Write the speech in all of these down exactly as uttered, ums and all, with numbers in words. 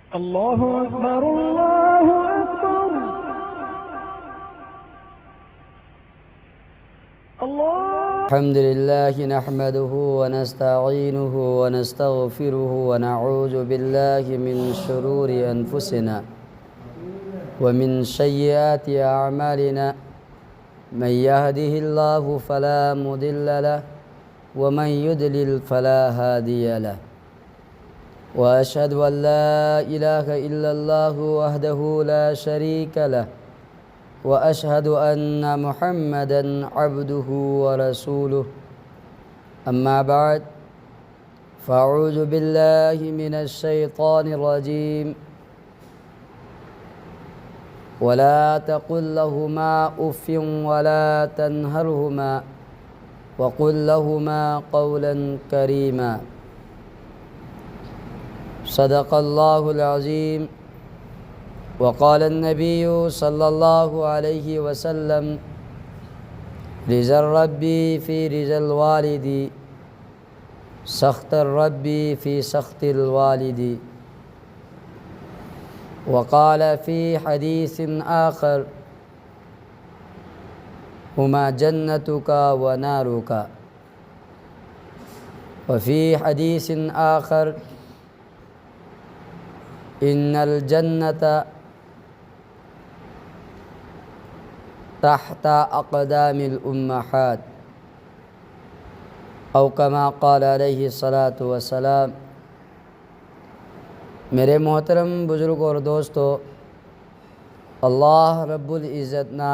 الله أكبر، الله أكبر. الله. الحمد لله نحمده ونستعينه ونستغفره ونعوذ بالله من شرور أنفسنا ومن سيئات أعمالنا. من يهده الله فلا مضل له ومن يضلل فلا هادي له. وأشهد أن لا إله إلا الله وحده لا شريك له، وأشهد أن محمدا عبده ورسوله. أما بعد، فأعوذ بالله من الشيطان الرجيم. ولا تقل لهما أف ولا تنهرهما وقل لهما قولا كريما. صدق الله العظيم. وقال النبي صلى الله عليه وسلم: رضا الرب في رضا الوالد، سخط الرب في سخط الوالد. وقال في حديث آخر: هما جنتك ونارك. وفي حديث آخر: إن الجنة تحت أقدام الأمهات، أو كما قال عليه الصلاة والسلام. मेरे मोहतरम बुजुर्ग और दोस्तों, अल्लाह रब्बुल इज़्ज़त ना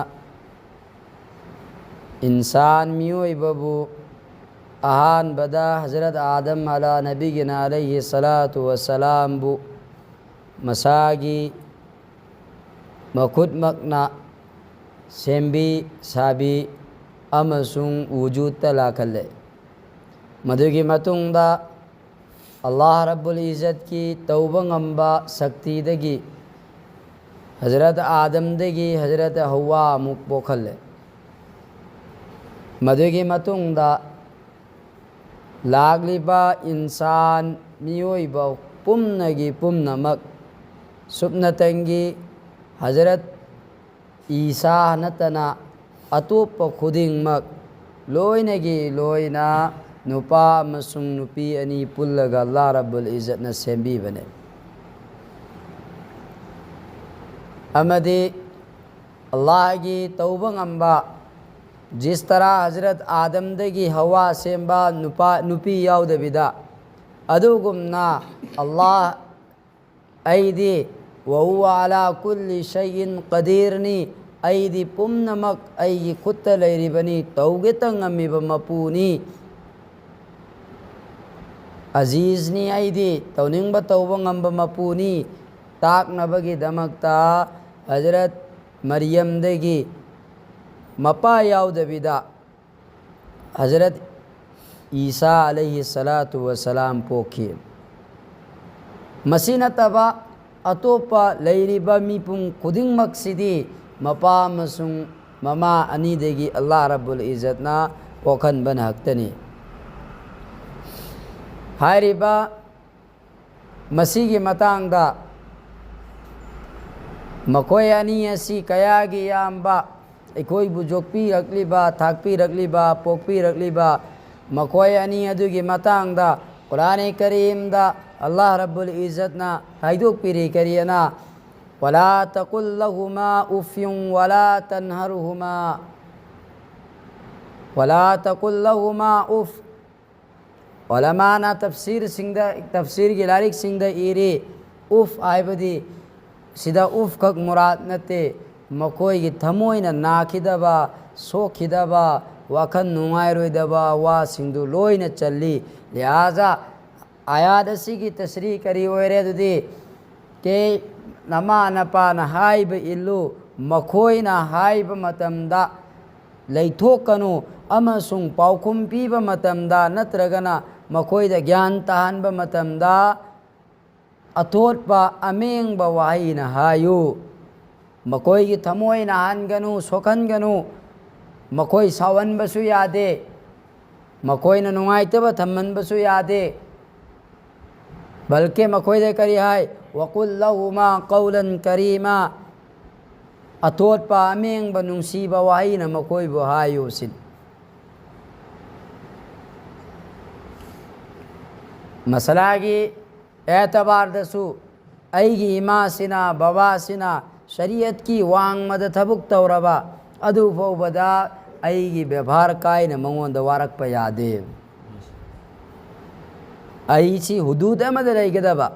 इंसान मियोइबबु अहान बदा हज़रत आदम अला नबीगिना अलैहि सलातु वसलाम बु ꯃꯁꯥꯒꯤ ꯃꯈꯨꯠꯃꯛꯅ ꯁꯦꯝꯕꯤ ꯁꯥꯕꯤ ꯑꯃꯁꯨꯡ ꯋꯨꯖꯨꯗꯇ ꯂꯥꯛꯍꯜꯂꯦ꯫ ꯃꯗꯨꯒꯤ ꯃꯇꯨꯡꯗ ꯑꯜꯂꯥꯍ ꯔꯕꯨꯜ ꯏꯖꯠꯀꯤ ꯇꯧꯕ ꯉꯝꯕ ꯁꯛꯇꯤꯗꯒꯤ ꯍꯖꯔꯠ ꯑꯥꯗꯝꯗꯒꯤ ꯍꯖꯔꯠ ꯍꯧꯋꯥ ꯑꯃꯨꯛ ꯄꯣꯛꯍꯜꯂꯦ꯫ ꯃꯗꯨꯒꯤ ꯃꯇꯨꯡꯗ ꯂꯥꯛꯂꯤꯕ ꯏꯟꯁꯥꯟ ꯃꯤꯑꯣꯏꯕ ꯄꯨꯝꯅꯒꯤ ꯄꯨꯝꯅꯃꯛ ꯁꯨꯞꯅꯇꯪꯒꯤ ꯍꯖꯔꯠ ꯏꯁꯥ ꯅꯠꯇꯅ ꯑꯇꯣꯞꯄ ꯈꯨꯗꯤꯡꯃꯛ ꯂꯣꯏꯅꯒꯤ ꯂꯣꯏꯅ ꯅꯨꯄꯥ ꯑꯃꯁꯨꯡ ꯅꯨꯄꯤ ꯑꯅꯤ ꯄꯨꯜꯂꯒ ꯑꯜꯂꯥꯍ ꯔꯕꯨꯜ ꯏꯖꯠꯅ ꯁꯦꯝꯕꯤꯕꯅꯦ꯫ ꯑꯃꯗꯤ ꯑꯜꯂꯥꯍꯒꯤ ꯇꯧꯕ ꯉꯝꯕ, ꯖꯤꯁ ꯇꯔꯥ ꯍꯖꯔꯠ ꯑꯥꯗꯝꯗꯒꯤ ꯍꯋꯥ ꯁꯦꯝꯕ ꯅꯨꯄꯥ ꯅꯨꯄꯤ ꯌꯥꯎꯗꯕꯤꯗ, ꯑꯗꯨꯒꯨꯝꯅ ꯑꯜꯂꯥꯍ ꯑꯩꯗꯤ ꯋꯥꯍꯨꯋ ꯑꯂꯥ ꯀꯨꯜꯂꯤ ꯁꯩꯏꯟ ꯀꯗꯤꯔꯅꯤ, ꯑꯩꯗꯤ ꯄꯨꯝꯅꯃꯛ ꯑꯩꯒꯤ ꯈꯨꯠꯇ ꯂꯩꯔꯤꯕꯅꯤ, ꯇꯧꯒꯦꯇ ꯉꯝꯃꯤꯕ ꯃꯄꯨꯅꯤ꯫ ꯑꯖꯤꯖꯅꯤ, ꯑꯩꯗꯤ ꯇꯧꯅꯤꯡꯕ ꯇꯧꯕ ꯉꯝꯕ ꯃꯄꯨꯅꯤ꯫ ꯇꯥꯛꯅꯕꯒꯤꯗꯃꯛꯇ ꯍꯖꯔꯠ ꯃꯔꯤꯌꯝꯗꯒꯤ ꯃꯄꯥ ꯌꯥꯎꯗꯕꯤꯗ ꯍꯖꯔꯠ ꯏꯁꯥ ꯑꯂꯩꯍꯤ ꯁꯂꯥꯇꯨ ꯋꯁꯂꯥꯝ ꯄꯣꯛꯈꯤ꯫ ꯃꯁꯤ ꯅꯠꯇꯕ ꯑꯇꯣꯞꯄ ꯂꯩꯔꯤꯕ ꯃꯤꯄꯨꯝ ꯈꯨꯗꯤꯡꯃꯛꯁꯤꯗꯤ ꯃꯄꯥ ꯑꯃꯁꯨꯡ ꯃꯃꯥ ꯑꯅꯤꯗꯒꯤ ꯑꯜꯂꯥꯍ ꯔꯕꯨꯜ ꯏꯖꯠꯅ ꯄꯣꯛꯍꯟꯕ ꯉꯥꯛꯇꯅꯤ꯫ ꯍꯥꯏꯔꯤꯕ ꯃꯁꯤꯒꯤ ꯃꯇꯥꯡꯗ ꯃꯈꯣꯏ ꯑꯅꯤ ꯑꯁꯤ ꯀꯌꯥꯒꯤ ꯌꯥꯝꯕ, ꯑꯩꯈꯣꯏꯕꯨ ꯌꯣꯛꯄꯤꯔꯛꯂꯤꯕ, ꯊꯥꯛꯄꯤꯔꯛꯂꯤꯕ, ꯄꯣꯛꯄꯤꯔꯛꯂꯤꯕ ꯃꯈꯣꯏ ꯑꯅꯤ ꯑꯗꯨꯒꯤ ꯃꯇꯥꯡꯗ ꯀꯨꯔꯥꯟ ꯀꯔꯤꯝꯗ ꯑꯜꯂꯥꯍ ꯔꯕꯨꯜ ꯏꯖꯠꯅ ꯍꯥꯏꯗꯣꯛꯄꯤꯔꯤ꯫ ꯀꯔꯤ ꯑꯅ? "ꯋꯂꯥ ꯇꯀꯨꯜ ꯂꯍꯨꯃꯥ ꯎꯐꯤꯌꯨꯝ ꯋꯂꯥ ꯇꯟꯍꯔꯨꯍꯨꯃꯥ, ꯋꯂꯥ ꯇꯀꯨꯜ ꯂꯍꯨꯃꯥ ꯎꯐ"꯫ ꯎꯂꯃꯥꯅ ꯇꯐꯁꯤꯔꯁꯤꯡꯗ, ꯇꯐꯁꯤꯔꯒꯤ ꯂꯥꯏꯔꯤꯛꯁꯤꯡꯗ ꯏꯔꯤ, ꯎꯐ ꯍꯥꯏꯕꯗꯤ ꯁꯤꯗ ꯎꯐ ꯈꯛ ꯃꯨꯔꯥꯠ ꯅꯠꯇꯦ, ꯃꯈꯣꯏꯒꯤ ꯊꯃꯣꯏꯅ ꯅꯥꯈꯤꯗꯕ, ꯁꯣꯛꯈꯤꯗꯕ, ꯋꯥꯈꯜ ꯅꯨꯡꯉꯥꯏꯔꯣꯏꯗꯕ ꯋꯥꯁꯤꯡꯗꯨ ꯂꯣꯏꯅ ꯆꯜꯂꯤ꯫ ꯂꯤꯍꯥꯖꯥ ꯑꯥꯌꯥꯠ ꯑꯁꯤꯒꯤ ꯇꯁꯔꯤ ꯀꯔꯤ ꯑꯣꯏꯔꯦ ꯑꯗꯨꯗꯤ? ꯀꯦ ꯅꯃꯥ ꯅꯄꯥꯅ ꯍꯥꯏꯕ ꯏꯜꯂꯨ, ꯃꯈꯣꯏꯅ ꯍꯥꯏꯕ ꯃꯇꯝꯗ ꯂꯩꯊꯣꯛꯀꯅꯨ, ꯑꯃꯁꯨꯡ ꯄꯥꯎꯈꯨꯝ ꯄꯤꯕ ꯃꯇꯝꯗ ꯅꯠꯇ꯭ꯔꯒꯅ ꯃꯈꯣꯏꯗ ꯒ꯭ꯌꯥꯟ ꯇꯥꯍꯟꯕ ꯃꯇꯝꯗ ꯑꯊꯣꯠꯄ ꯑꯃꯦꯡꯕ ꯋꯥꯍꯩꯅ ꯍꯥꯏꯌꯨ꯫ ꯃꯈꯣꯏꯒꯤ ꯊꯃꯣꯏ ꯅꯥꯍꯟꯒꯅꯨ, ꯁꯣꯛꯍꯟꯒꯅꯨ꯫ ꯃꯈꯣꯏ ꯁꯥꯎꯍꯟꯕꯁꯨ ꯌꯥꯗꯦ, ꯃꯈꯣꯏꯅ ꯅꯨꯡꯉꯥꯏꯇꯕ ꯊꯝꯍꯟꯕꯁꯨ ꯌꯥꯗꯦ꯫ ꯕꯜꯀꯤ ꯃꯈꯣꯏꯗ ꯀꯔꯤ ꯍꯥꯏ? "ꯋꯥꯀꯨꯜ ꯂꯍꯨꯃꯥ ꯀꯧꯂꯟ ꯀꯔꯤꯃꯥ", ꯑꯊꯣꯠꯄ ꯑꯃꯦꯡꯕ ꯅꯨꯡꯁꯤꯕ ꯋꯥꯍꯩꯅ ꯃꯈꯣꯏꯕꯨ ꯍꯥꯏꯌꯨ ꯁꯤꯅꯤ꯫ ꯃꯁꯂꯥꯒꯤ ꯑꯦꯇꯕꯥꯔꯗꯁꯨ ꯑꯩꯒꯤ ꯏꯃꯥꯁꯤꯅ, ꯕꯕꯥꯁꯤꯅ ꯁꯔꯤꯌꯠꯀꯤ ꯋꯥꯡꯃꯗ ꯊꯕꯛ ꯇꯧꯔꯕ ꯑꯗꯨ ꯐꯥꯎꯕꯗ ꯑꯩꯒꯤ ꯕꯦꯕꯥꯔ ꯀꯥꯏꯅ ꯃꯉꯣꯟꯗ ꯋꯥꯔꯛꯄ ꯌꯥꯗꯦ꯫ ꯑꯩꯁꯤ ꯍꯨꯗꯨꯗ ꯑꯃꯗ ꯂꯩꯒꯗꯕ,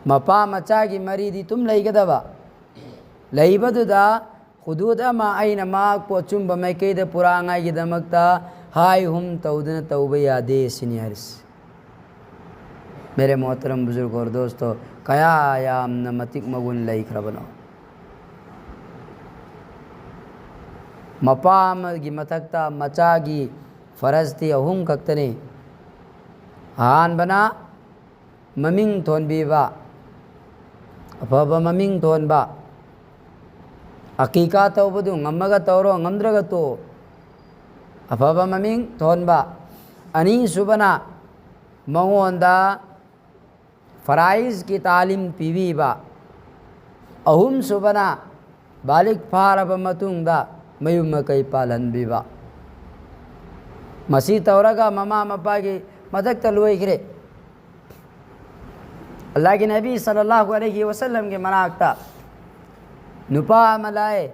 ꯃꯄꯥ ꯃꯆꯥꯒꯤ ꯃꯔꯤꯗꯤ ꯑꯗꯨꯝ ꯂꯩꯒꯗꯕ꯫ ꯂꯩꯕꯗꯨꯗ ꯍꯨꯗꯨꯗ ꯑꯃ ꯑꯩꯅ ꯃꯍꯥꯛꯄꯨ ꯑꯆꯨꯝꯕ ꯃꯥꯏꯀꯩꯗ ꯄꯨꯔꯥꯉꯥꯏꯒꯤꯗꯃꯛꯇ ꯍꯥꯏ ꯍꯨꯝ ꯇꯧꯗꯨꯅ ꯇꯧꯕ ꯌꯥꯗꯦ ꯁꯤꯅꯤ ꯍꯥꯏꯔꯤꯁꯤ꯫ ꯃꯦꯔꯦ ꯃꯣꯍꯇꯔꯝ ꯕꯨꯖꯨꯔꯒ ꯑꯣꯔ ꯗꯣꯁꯇꯣ, ꯀꯌꯥ ꯌꯥꯝꯅ ꯃꯇꯤꯛ ꯃꯒꯨꯟ ꯂꯩꯈ꯭ꯔꯕꯅꯣ꯫ ꯃꯄꯥ ꯑꯃꯒꯤ ꯃꯊꯛꯇ ꯃꯆꯥꯒꯤ ꯐꯔꯖꯇꯤ ꯑꯍꯨꯝ ꯈꯛꯇꯅꯤ꯫ ꯑꯍꯥꯟꯕꯅ ꯃꯃꯤꯡ ꯊꯣꯟꯕꯤꯕ, ꯑꯐꯕ ꯃꯃꯤꯡ ꯊꯣꯟꯕ꯫ ꯑꯀꯤꯀꯥ ꯇꯧꯕꯗꯨ ꯉꯝꯃꯒ ꯇꯧꯔꯣ, ꯉꯝꯗ꯭ꯔꯒ ꯇꯣꯛꯑꯣ꯫ ꯑꯐꯕ ꯃꯃꯤꯡ ꯊꯣꯟꯕ꯫ ꯑꯅꯤꯁꯨꯕꯅ ꯃꯉꯣꯟꯗ ꯐꯔꯥꯏꯖꯀꯤ ꯇꯥꯂꯤꯝ ꯄꯤꯕꯤꯕ꯫ ꯑꯍꯨꯝꯁꯨꯕꯅ ꯕꯥꯂꯤꯛ ꯐꯥꯔꯕ ꯃꯇꯨꯡꯗ ꯃꯌꯨꯝ ꯃꯀꯩ ꯄꯥꯜꯍꯟꯕꯤꯕ꯫ ꯃꯁꯤ ꯇꯧꯔꯒ ꯃꯃꯥ ꯃꯄꯥꯒꯤ ꯃꯊꯛꯇ ꯂꯣꯏꯈ꯭ꯔꯦ꯫ ꯑꯜꯂꯥꯍꯒꯤ ꯅꯕꯤ ꯁꯜꯂꯜꯂꯥꯍꯨ ꯑꯂꯩꯍꯤ ꯋꯁꯜꯂꯝꯒꯤ ꯃꯅꯥꯛꯇ ꯅꯨꯄꯥ ꯑꯃ ꯂꯥꯛꯑꯦ꯫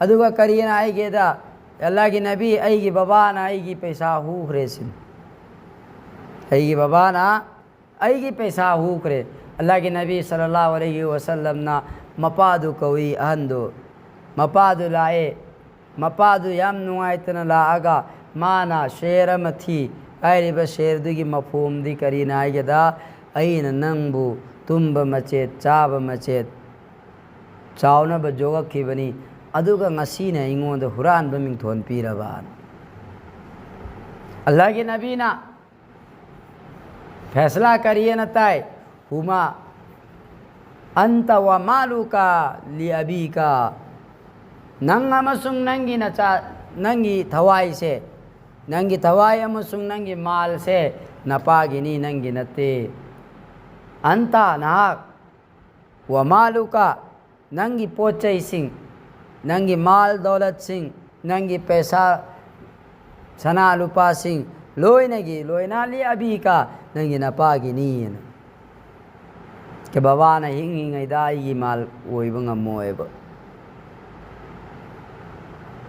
ꯑꯗꯨꯒ ꯀꯔꯤꯅ ꯍꯥꯏꯒꯦꯗ, "ꯑꯜꯂꯥꯍꯒꯤ ꯅꯕꯤ, ꯑꯩꯒꯤ ꯕꯕꯥꯅ ꯑꯩꯒꯤ ꯄꯩꯁꯥ ꯍꯨꯈ꯭ꯔꯦ" ꯁꯤꯅꯤ꯫ "ꯑꯩꯒꯤ ꯕꯕꯥꯅ ꯑꯩꯒꯤ ꯄꯩꯁꯥ ꯍꯨꯈ꯭ꯔꯦ"꯫ ꯑꯜꯂꯥꯍꯒꯤ ꯅꯕꯤ ꯁꯜꯂꯜꯂꯥꯍꯨ ꯑꯂꯩꯍꯤ ꯋꯁꯜꯂꯝꯅ ꯃꯄꯥꯗꯨ ꯀꯧꯏ, ꯑꯍꯟꯗꯨ꯫ ꯃꯄꯥꯗꯨ ꯂꯥꯛꯑꯦ꯫ ꯃꯄꯥꯗꯨ ꯌꯥꯝ ꯅꯨꯡꯉꯥꯏꯇꯅ ꯂꯥꯛꯑꯒ ꯃꯥꯅ ꯁꯦꯔ ꯑꯃ ꯊꯤ꯫ ꯍꯥꯏꯔꯤꯕ ꯁꯦꯔꯗꯨꯒꯤ ꯃꯐꯍꯨꯝꯗꯤ ꯀꯔꯤꯅ ꯍꯥꯏꯒꯦꯗ, "ꯑꯩꯅ ꯅꯪꯕꯨ ꯇꯨꯝꯕ ꯃꯆꯦꯠ, ꯆꯥꯕ ꯃꯆꯦꯠ, ꯆꯥꯎꯅꯕ ꯌꯣꯛꯂꯛꯈꯤꯕꯅꯤ, ꯑꯗꯨꯒ ꯉꯁꯤꯅ ꯑꯩꯉꯣꯟꯗ ꯍꯨꯔꯥꯟꯕ ꯃꯤꯡꯊꯣꯟ ꯄꯤꯔꯕ?" ꯑꯜꯂꯥꯍꯒꯤ ꯅꯕꯤꯅ ꯐꯦꯁꯂꯥ ꯀꯔꯤꯅ ꯇꯥꯏ? "ꯍꯨꯃꯥ ꯑꯟꯇ ꯋ ꯃꯥꯂꯨꯀ ꯂꯤ ꯑꯕꯤꯀ", ꯅꯪ ꯑꯃꯁꯨꯡ ꯅꯪꯒꯤ ꯅꯆꯥ, ꯅꯪꯒꯤ ꯊꯋꯥꯏꯁꯦ, ꯅꯪꯒꯤ ꯊꯋꯥꯏ ꯑꯃꯁꯨꯡ ꯅꯪꯒꯤ ꯃꯥꯜꯁꯦ ꯅꯄꯥꯒꯤꯅꯤ, ꯅꯪꯒꯤ ꯅꯠꯇꯦ꯫ ꯑꯟꯇ, ꯅꯍꯥꯛ, ꯋꯃꯥꯂꯨꯀ, ꯅꯪꯒꯤ ꯄꯣꯠ ꯆꯩꯁꯤꯡ, ꯅꯪꯒꯤ ꯃꯥꯜ ꯗꯧꯂꯠꯁꯤꯡ, ꯅꯪꯒꯤ ꯄꯩꯁꯥ, ꯁꯅꯥ ꯂꯨꯄꯥꯁꯤꯡ, ꯂꯣꯏꯅꯒꯤ ꯂꯣꯏꯅ, ꯂꯤ ꯑꯕꯤꯀ, ꯅꯪꯒꯤ ꯅꯄꯥꯒꯤꯅꯤꯅ꯫ ꯀꯦ, ꯕꯕꯥꯅ ꯍꯤꯡꯉꯤꯉꯩꯗ ꯑꯩꯒꯤ ꯃꯥꯜ ꯑꯣꯏꯕ ꯉꯝꯃꯣꯏꯕ꯫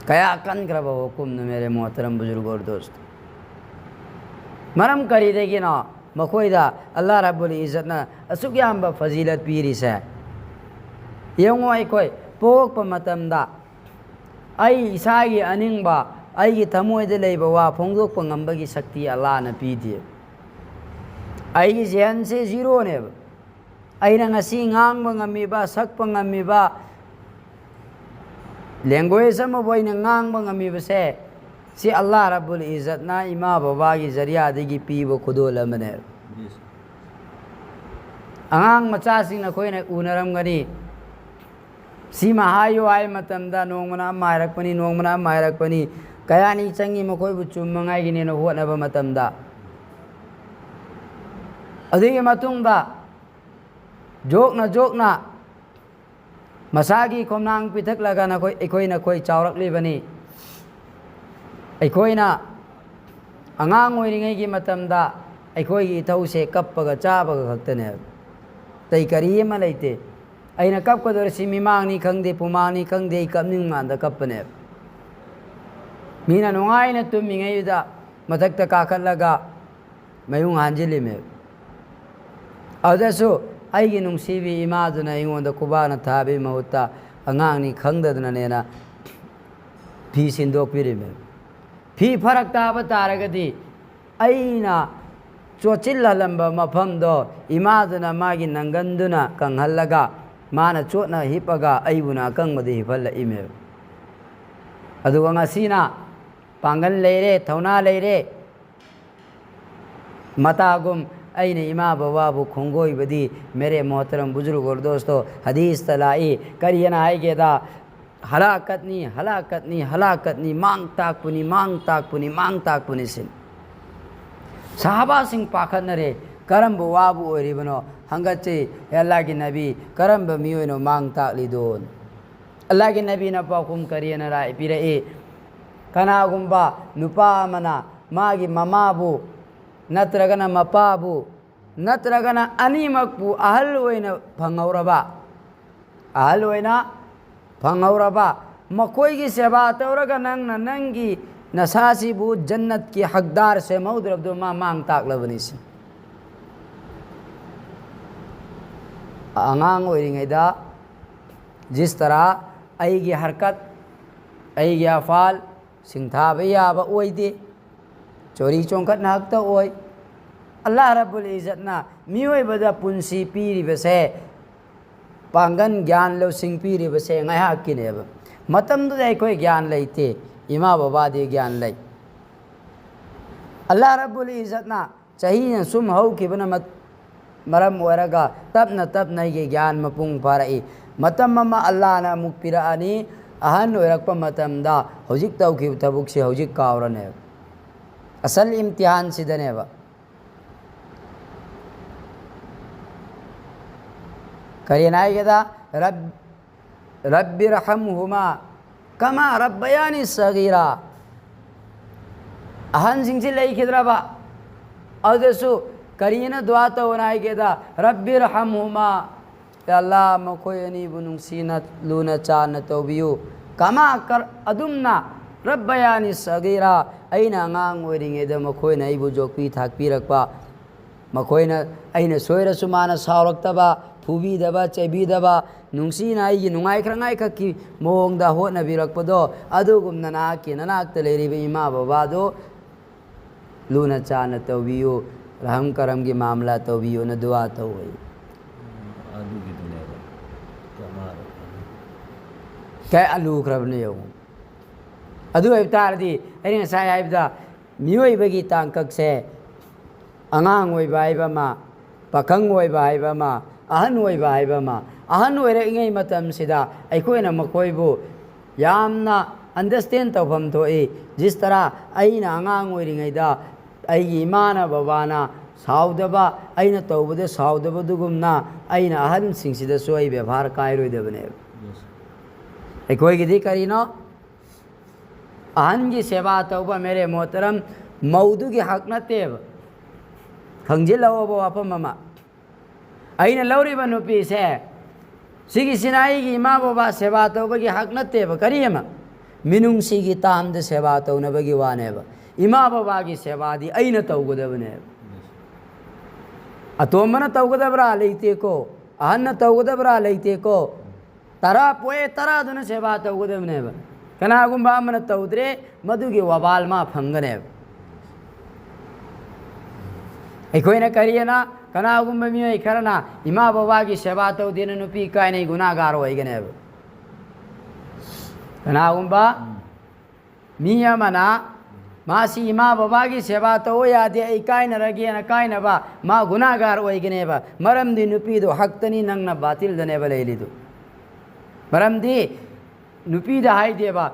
ꯀꯌꯥ ꯀꯟꯈ꯭ꯔꯕ ꯍꯨꯀꯨꯝꯅꯣ, ꯃꯦꯔꯦ ꯃꯣꯍꯇꯔꯝ ꯕꯨꯖꯨꯔꯒ ꯑꯣꯔ ꯗꯣꯁꯇꯣ꯫ ꯃꯔꯝ ꯀꯔꯤꯗꯒꯤꯅꯣ ꯃꯈꯣꯏꯗ ꯑꯜꯂꯥꯍ ꯔꯕꯨꯜ ꯏꯖꯠꯅ ꯑꯁꯨꯛ ꯌꯥꯝꯕ ꯐꯖꯤꯂꯠ ꯄꯤꯔꯤꯁꯦ? ꯌꯦꯡꯉꯣ, ꯑꯩꯈꯣꯏ ꯄꯣꯛꯄ ꯃꯇꯝꯗ ꯑꯩ ꯏꯁꯥꯒꯤ ꯑꯅꯤꯡꯕ, ꯑꯩꯒꯤ ꯊꯃꯣꯏꯗ ꯂꯩꯕ ꯋꯥ ꯐꯣꯡꯗꯣꯛꯄ ꯉꯝꯕꯒꯤ ꯁꯛꯇꯤ ꯑꯜꯂꯥꯍꯅ ꯄꯤꯗꯦ꯫ ꯑꯩꯒꯤ ꯖꯦꯍꯟꯁꯦ ꯖꯤꯔꯣꯅꯦꯕ꯫ ꯑꯩꯅ ꯉꯁꯤ ꯉꯥꯡꯕ ꯉꯝꯃꯤꯕ, ꯁꯛꯄ ꯉꯝꯃꯤꯕ, language ꯑꯃꯕꯨ ꯑꯩꯅ ꯉꯥꯡꯕ ꯉꯝꯃꯤꯕꯁꯦ, ꯁꯤ ꯑꯜꯂꯥꯍ ꯔꯕꯨꯜ ꯏꯖꯠꯅ ꯏꯃꯥ ꯕꯕꯥꯒꯤ ꯖꯔꯤꯌꯥꯗꯒꯤ ꯄꯤꯕ ꯈꯨꯗꯣꯜ ꯑꯃꯅꯦꯕ꯫ ꯑꯉꯥꯡ ꯃꯆꯥꯁꯤꯡ ꯅꯈꯣꯏꯅ ꯎꯅꯔꯝꯒꯅꯤ, ꯁꯤꯃ ꯍꯥꯏꯌꯨ ꯍꯥꯏ ꯃꯇꯝꯗ ꯅꯣꯡꯃꯅ ꯑꯃ ꯍꯥꯏꯔꯛꯄꯅꯤ, ꯅꯣꯡꯃꯅ ꯑꯃ ꯍꯥꯏꯔꯛꯄꯅꯤ꯫ ꯀꯌꯥꯅꯤ ꯆꯪꯉꯤ ꯃꯈꯣꯏꯕꯨ ꯆꯨꯝꯃꯉꯥꯏꯒꯤꯅꯦꯅ ꯍꯣꯠꯅꯕ ꯃꯇꯝꯗ? ꯑꯗꯨꯒꯤ ꯃꯇꯨꯡꯗ ꯖꯣꯛꯅ ꯖꯣꯛꯅ ꯃꯁꯥꯒꯤ ꯈꯣꯝꯅꯥꯡ ꯄꯤꯊꯛꯂꯒ ꯅꯈꯣꯏ, ꯑꯩꯈꯣꯏ ꯅꯈꯣꯏ ꯆꯥꯎꯔꯛꯂꯤꯕꯅꯤ꯫ ꯑꯩꯈꯣꯏꯅ ꯑꯉꯥꯡ ꯑꯣꯏꯔꯤꯉꯩꯒꯤ ꯃꯇꯝꯗ ꯑꯩꯈꯣꯏꯒꯤ ꯏꯊꯧꯁꯦ ꯀꯞꯄꯒ ꯆꯥꯕꯒ ꯈꯛꯇꯅꯦꯕ꯫ ꯑꯇꯩ ꯀꯔꯤ ꯑꯃ ꯂꯩꯇꯦ꯫ ꯑꯩꯅ ꯀꯞꯀꯗꯧꯔꯤꯁꯤ ꯃꯤꯃꯥꯡꯅꯤ ꯈꯪꯗꯦ, ꯄꯨꯃꯥꯡꯅꯤ ꯈꯪꯗꯦ, ꯑꯩ ꯀꯞꯅꯤꯡ ꯃꯥꯟꯗ ꯀꯞꯄꯅꯦꯕ꯫ ꯃꯤꯅ ꯅꯨꯡꯉꯥꯏꯅ ꯇꯨꯝꯃꯤꯉꯩꯗꯨꯗ ꯃꯊꯛꯇ ꯀꯥꯈꯠꯂꯒ ꯃꯌꯨꯡ ꯍꯥꯟꯖꯤꯜꯂꯤꯃꯦꯕ꯫ ꯑꯗꯨꯗꯁꯨ ꯑꯩꯒꯤ ꯅꯨꯡꯁꯤꯕꯤ ꯏꯃꯥꯗꯨꯅ ꯑꯩꯉꯣꯟꯗ ꯈꯨꯕꯥꯛꯅ ꯊꯥꯕꯒꯤ ꯃꯍꯨꯠꯇ ꯑꯉꯥꯡꯅꯤ ꯈꯪꯗꯗꯅꯅꯦꯅ ꯐꯤ ꯁꯤꯟꯗꯣꯛꯄꯤꯔꯤꯃꯦꯕ꯫ ꯐꯤ ꯐꯔꯛ ꯇꯥꯕ ꯇꯥꯔꯒꯗꯤ ꯑꯩꯅ ꯆꯣꯠꯁꯤꯜꯍꯜꯂꯝꯕ ꯃꯐꯝꯗꯣ ꯏꯃꯥꯗꯨꯅ ꯃꯥꯒꯤ ꯅꯪꯒꯟꯗꯨꯅ ꯀꯪꯍꯜꯂꯒ ꯃꯥꯅ ꯆꯣꯠꯅ ꯍꯤꯞꯄꯒ ꯑꯩꯕꯨꯅ ꯑꯀꯪꯕꯗ ꯍꯤꯞꯍꯜꯂꯛꯏꯃꯦꯕ꯫ ꯑꯗꯨꯒ ꯉꯁꯤꯅ ꯄꯥꯡꯒꯜ ꯂꯩꯔꯦ, ꯊꯧꯅꯥ ꯂꯩꯔꯦ꯫ ꯃꯇꯥꯒꯨꯝ ꯑꯩꯅ ꯏꯃꯥ ꯕꯕꯥꯕꯨ ꯈꯣꯡꯒꯣꯏꯕꯗꯤ, ꯃꯦꯔꯦ ꯃꯣꯍꯇꯔꯝ ꯕꯨꯖꯨꯔꯒ ꯑꯣꯔ ꯗꯣꯁꯇꯣ, ꯍꯗꯤꯁꯇ ꯂꯥꯛꯏ꯫ ꯀꯔꯤꯅ ꯍꯥꯏꯒꯦꯗ, ꯍꯂꯥꯀꯠꯅꯤ, ꯍꯂꯥꯀꯠꯅꯤ, ꯍꯂꯥꯀꯠꯅꯤ, ꯃꯥꯡ ꯇꯥꯛꯄꯅꯤ, ꯃꯥꯡ ꯇꯥꯛꯄꯅꯤ, ꯃꯥꯡ ꯇꯥꯛꯄꯅꯤ ꯁꯤꯅꯤ꯫ ꯁꯍꯥꯕꯥꯁꯤꯡ ꯄꯥꯈꯠꯅꯔꯦ꯫ ꯀꯔꯝꯕ ꯋꯥꯕꯨ ꯑꯣꯏꯔꯤꯕꯅꯣ? ꯍꯪꯒꯠꯆꯩ, "ꯍꯦ ꯑꯜꯂꯥꯍꯒꯤ ꯅꯕꯤ, ꯀꯔꯝꯕ ꯃꯤꯑꯣꯏꯅꯣ ꯃꯥꯡ ꯇꯥꯛꯂꯤꯗꯣ?" ꯑꯜꯂꯥꯍꯒꯤ ꯅꯕꯤꯅ ꯄꯥꯎꯈꯨꯝ ꯀꯔꯤ ꯑꯅ ꯔꯥꯏ ꯄꯤꯔꯛꯏ? ꯀꯅꯥꯒꯨꯝꯕ ꯅꯨꯄꯥ ꯑꯃꯅ ꯃꯥꯒꯤ ꯃꯃꯥꯕꯨ ꯅꯠꯇ꯭ꯔꯒꯅ ꯃꯄꯥꯕꯨ ꯅꯠꯇ꯭ꯔꯒꯅ ꯑꯅꯤꯃꯛꯄꯨ ꯑꯍꯜ ꯑꯣꯏꯅ ꯐꯪꯍꯧꯔꯕ, ꯑꯍꯜ ꯑꯣꯏꯅ ꯐꯪꯍꯧꯔꯕ, ꯃꯈꯣꯏꯒꯤ ꯁꯦꯕꯥ ꯇꯧꯔꯒ ꯅꯪꯅ ꯅꯪꯒꯤ ꯅꯁꯥꯁꯤꯕꯨ ꯖꯟꯅꯠꯀꯤ ꯍꯛꯗꯥꯔ ꯁꯦꯝꯍꯧꯗ꯭ꯔꯕꯗꯨ ꯃꯥ ꯃꯥꯡ ꯇꯥꯛꯂꯕꯅꯤ ꯁꯤ꯫ ꯑꯉꯥꯡ ꯑꯣꯏꯔꯤꯉꯩꯗ ꯖꯤꯁ ꯇꯔꯥ ꯑꯩꯒꯤ ꯍꯔꯀꯠ, ꯑꯩꯒꯤ ꯑꯐꯥꯜ ꯁꯤꯡꯊꯥꯕ ꯌꯥꯕ ꯑꯣꯏꯗꯦ꯫ ꯆꯣꯔꯤ ꯆꯣꯡꯈꯠꯅ ꯍꯛꯇ ꯑꯣꯏ꯫ ꯑꯜꯂꯥꯍ ꯔꯕꯨꯜ ꯏꯖꯠꯅ ꯃꯤꯑꯣꯏꯕꯗ ꯄꯨꯟꯁꯤ ꯄꯤꯔꯤꯕꯁꯦ, ꯄꯥꯡꯒꯟ, ꯒ꯭ꯌꯥꯟ, ꯂꯧꯁꯤꯡ ꯄꯤꯔꯤꯕꯁꯦ ꯉꯥꯏꯍꯥꯛꯀꯤꯅꯦꯕ꯫ ꯃꯇꯝꯗꯨꯗ ꯑꯩꯈꯣꯏ ꯒ꯭ꯌꯥꯟ ꯂꯩꯇꯦ, ꯏꯃꯥ ꯕꯕꯥꯗꯤ ꯒ꯭ꯌꯥꯟ ꯂꯩ꯫ ꯑꯜꯂꯥꯍ ꯔꯕꯨꯜ ꯏꯖꯠꯅ ꯆꯍꯤꯅ ꯁꯨꯝ ꯍꯧꯈꯤꯕꯅ ꯃ-, ꯃꯔꯝ ꯑꯣꯏꯔꯒ ꯇꯞꯅ ꯇꯞꯅ ꯑꯩꯒꯤ ꯒ꯭ꯌꯥꯟ ꯃꯄꯨꯡ ꯐꯥꯔꯛꯏ꯫ ꯃꯇꯝ ꯑꯃ ꯑꯜꯂꯥꯍꯅ ꯑꯃꯨꯛ ꯄꯤꯔꯛꯑꯅꯤ, ꯑꯍꯟ ꯑꯣꯏꯔꯛꯄ ꯃꯇꯝꯗ ꯍꯧꯖꯤꯛ ꯇꯧꯈꯤꯕ ꯊꯕꯛꯁꯤ ꯍꯧꯖꯤꯛ ꯀꯥꯎꯔꯅꯦꯕ꯫ ꯑꯁꯜ ꯏꯝꯇꯤꯍꯥꯟꯁꯤꯗꯅꯦꯕ꯫ ꯀꯔꯤꯅ ꯍꯥꯏꯒꯦꯗ? "ꯔꯕ-, ꯔꯕꯤꯔꯍꯝꯍꯨꯃꯥ ꯀꯃꯥ ꯔꯕꯌꯥꯅꯤ ꯁꯒꯤꯔꯥ"꯫ ꯑꯍꯟꯁꯤꯡꯁꯤ ꯂꯩꯈꯤꯗ꯭ꯔꯕ, ꯑꯗꯨꯗꯁꯨ ꯀꯔꯤꯅ ꯗꯨꯋꯥ ꯇꯧꯅ ꯍꯥꯏꯒꯦꯗ? "ꯔꯕꯤꯔꯍꯝꯍꯨꯃꯥ", "ꯑꯦ ꯑꯜꯂꯥ, ꯃꯈꯣꯏ ꯑꯅꯤꯕꯨ ꯅꯨꯡꯁꯤꯅ ꯂꯨꯅ ꯆꯥꯟꯅ ꯇꯧꯕꯤꯌꯨ꯫ ꯀꯃꯥ ꯀꯔ-, ꯑꯗꯨꯝꯅ, ꯔꯕꯌꯥꯅꯤ ꯁꯒꯤꯔꯥ, ꯑꯩꯅ ꯑꯉꯥꯡ ꯑꯣꯏꯔꯤꯉꯩꯗ ꯃꯈꯣꯏꯅ ꯑꯩꯕꯨ ꯌꯣꯛꯄꯤ ꯊꯥꯛꯄꯤꯔꯛꯄ, ꯃꯈꯣꯏꯅ ꯑꯩꯅ ꯁꯣꯏꯔꯁꯨ ꯃꯥꯅ ꯁꯥꯎꯔꯛꯇꯕ, ꯐꯨꯕꯤꯗꯕ, ꯆꯩꯕꯤꯗꯕ, ꯅꯨꯡꯁꯤꯅ ꯑꯩꯒꯤ ꯅꯨꯡꯉꯥꯏꯈ꯭ꯔꯉꯥꯏꯈꯛꯀꯤ ꯃꯑꯣꯡꯗ ꯍꯣꯠꯅꯕꯤꯔꯛꯄꯗꯣ, ꯑꯗꯨꯒꯨꯝꯅ ꯅꯍꯥꯛꯀꯤ ꯅꯅꯥꯛꯇ ꯂꯩꯔꯤꯕ ꯏꯃꯥ ꯕꯕꯥꯗꯣ ꯂꯨꯅ ꯆꯥꯟꯅ ꯇꯧꯕꯤꯌꯨ, ꯔꯍꯝ ꯀꯔꯝꯒꯤ ꯃꯥꯃꯂꯥ ꯇꯧꯕꯤꯌꯨꯅ ꯗꯨꯋꯥ ꯇꯧꯋꯤ꯫ ꯑꯗꯨꯒꯤꯗꯨꯅꯦꯕ꯫ ꯀꯃꯥꯏꯅ? ꯀꯌꯥ ꯂꯨꯈ꯭ꯔꯕꯅꯦ ꯌꯦꯡꯉꯨ꯫ ꯑꯗꯨ ꯑꯣꯏꯕ ꯇꯥꯔꯗꯤ ꯑꯩꯅ ꯉꯁꯥꯏ ꯍꯥꯏꯕꯗ ꯃꯤꯑꯣꯏꯕꯒꯤ ꯇꯥꯡꯀꯛꯁꯦ ꯑꯉꯥꯡ ꯑꯣꯏꯕ ꯍꯥꯏꯕ ꯑꯃ, ꯄꯥꯈꯪ ꯑꯣꯏꯕ ꯍꯥꯏꯕ ꯑꯃ, ꯑꯍꯟ ꯑꯣꯏꯕ ꯍꯥꯏꯕ ꯑꯃ, ꯑꯍꯟ ꯑꯣꯏꯔꯛꯏꯉꯩ ꯃꯇꯝꯁꯤꯗ ꯑꯩꯈꯣꯏꯅ ꯃꯈꯣꯏꯕꯨ ꯌꯥꯝꯅ understand ꯇꯧꯐꯝ ꯊꯣꯛꯏ꯫ ꯖꯤꯁ ꯇꯔꯥ ꯑꯩꯅ ꯑꯉꯥꯡ ꯑꯣꯏꯔꯤꯉꯩꯗ ꯑꯩꯒꯤ ꯏꯃꯥꯅ ꯕꯕꯥꯅ ꯁꯥꯎꯗꯕ, ꯑꯩꯅ ꯇꯧꯕꯗ ꯁꯥꯎꯗꯕꯗꯨꯒꯨꯝꯅ ꯑꯩꯅ ꯑꯍꯟꯁꯤꯡꯁꯤꯗꯁꯨ ꯑꯩ ꯕꯦꯕꯥꯔ ꯀꯥꯏꯔꯣꯏꯗꯕꯅꯦꯕ꯫ ꯑꯩꯈꯣꯏꯒꯤꯗꯤ ꯀꯔꯤꯅꯣ? ꯑꯍꯟꯒꯤ ꯁꯦꯕꯥ ꯇꯧꯕ, ꯃꯦꯔꯦ ꯃꯣꯍꯇꯔꯝ, ꯃꯧꯗꯨꯒꯤ ꯍꯛ ꯅꯠꯇꯦꯕ꯫ ꯈꯪꯖꯤꯜꯍꯧꯕ ꯋꯥꯐꯝ ꯑꯃ, ꯑꯩꯅ ꯂꯧꯔꯤꯕ ꯅꯨꯄꯤꯁꯦ, ꯁꯤꯒꯤꯁꯤꯅ ꯑꯩꯒꯤ ꯏꯃꯥ ꯕꯕꯥ ꯁꯦꯕꯥ ꯇꯧꯕꯒꯤ ꯍꯛ ꯅꯠꯇꯦꯕ꯫ ꯀꯔꯤ ꯑꯃ? ꯃꯤꯅꯨꯡꯁꯤꯒꯤ ꯇꯥꯝꯗ ꯁꯦꯕꯥ ꯇꯧꯅꯕꯒꯤ ꯋꯥꯅꯦꯕ꯫ ꯏꯃꯥ ꯕꯕꯥꯒꯤ ꯁꯦꯕꯥꯗꯤ ꯑꯩꯅ ꯇꯧꯒꯗꯕꯅꯦꯕ꯫ ꯑꯇꯣꯝꯕꯅ ꯇꯧꯒꯗꯕ꯭ꯔꯥ? ꯂꯩꯇꯦꯀꯣ꯫ ꯑꯍꯟꯅ ꯇꯧꯒꯗꯕ꯭ꯔꯥ? ꯂꯩꯇꯦꯀꯣ꯫ ꯇꯔꯥ ꯄꯣꯛꯑꯦ, ꯇꯔꯥꯗꯨꯅ ꯁꯦꯕꯥ ꯇꯧꯒꯗꯕꯅꯦꯕ꯫ ꯀꯅꯥꯒꯨꯝꯕ ꯑꯃꯅ ꯇꯧꯗ꯭ꯔꯦ, ꯃꯗꯨꯒꯤ ꯋꯕꯥꯜ ꯃꯥ ꯐꯪꯒꯅꯦꯕ꯫ ꯑꯩꯈꯣꯏꯅ ꯀꯔꯤꯅ, ꯀꯅꯥꯒꯨꯝꯕ ꯃꯤꯑꯣꯏ ꯈꯔꯅ ꯏꯃꯥ ꯕꯕꯥꯒꯤ ꯁꯦꯕꯥ ꯇꯧꯗꯦꯅ ꯅꯨꯄꯤ ꯀꯥꯏꯅꯩ, ꯒꯨꯅꯥꯒꯥꯔ ꯑꯣꯏꯒꯅꯦꯕ꯫ ꯀꯅꯥꯒꯨꯝꯕ ꯃꯤ ꯑꯃꯅ ꯃꯥꯁꯤ ꯏꯃꯥ ꯕꯕꯥꯒꯤ ꯁꯦꯕꯥ ꯇꯧꯕ ꯌꯥꯗꯦ, ꯑꯩ ꯀꯥꯏꯅꯔꯒꯦꯅ ꯀꯥꯏꯅꯕ, ꯃꯥ ꯒꯨꯅꯥꯒꯥꯔ ꯑꯣꯏꯒꯅꯦꯕ꯫ ꯃꯔꯝꯗꯤ ꯅꯨꯄꯤꯗꯨ ꯍꯛꯇꯅꯤ, ꯅꯪꯅ ꯕꯥꯇꯤꯜꯗꯅꯦꯕ ꯂꯩꯔꯤꯗꯨ꯫ ꯃꯔꯝꯗꯤ ꯅꯨꯄꯤꯗ ꯍꯥꯏꯗꯦꯕ,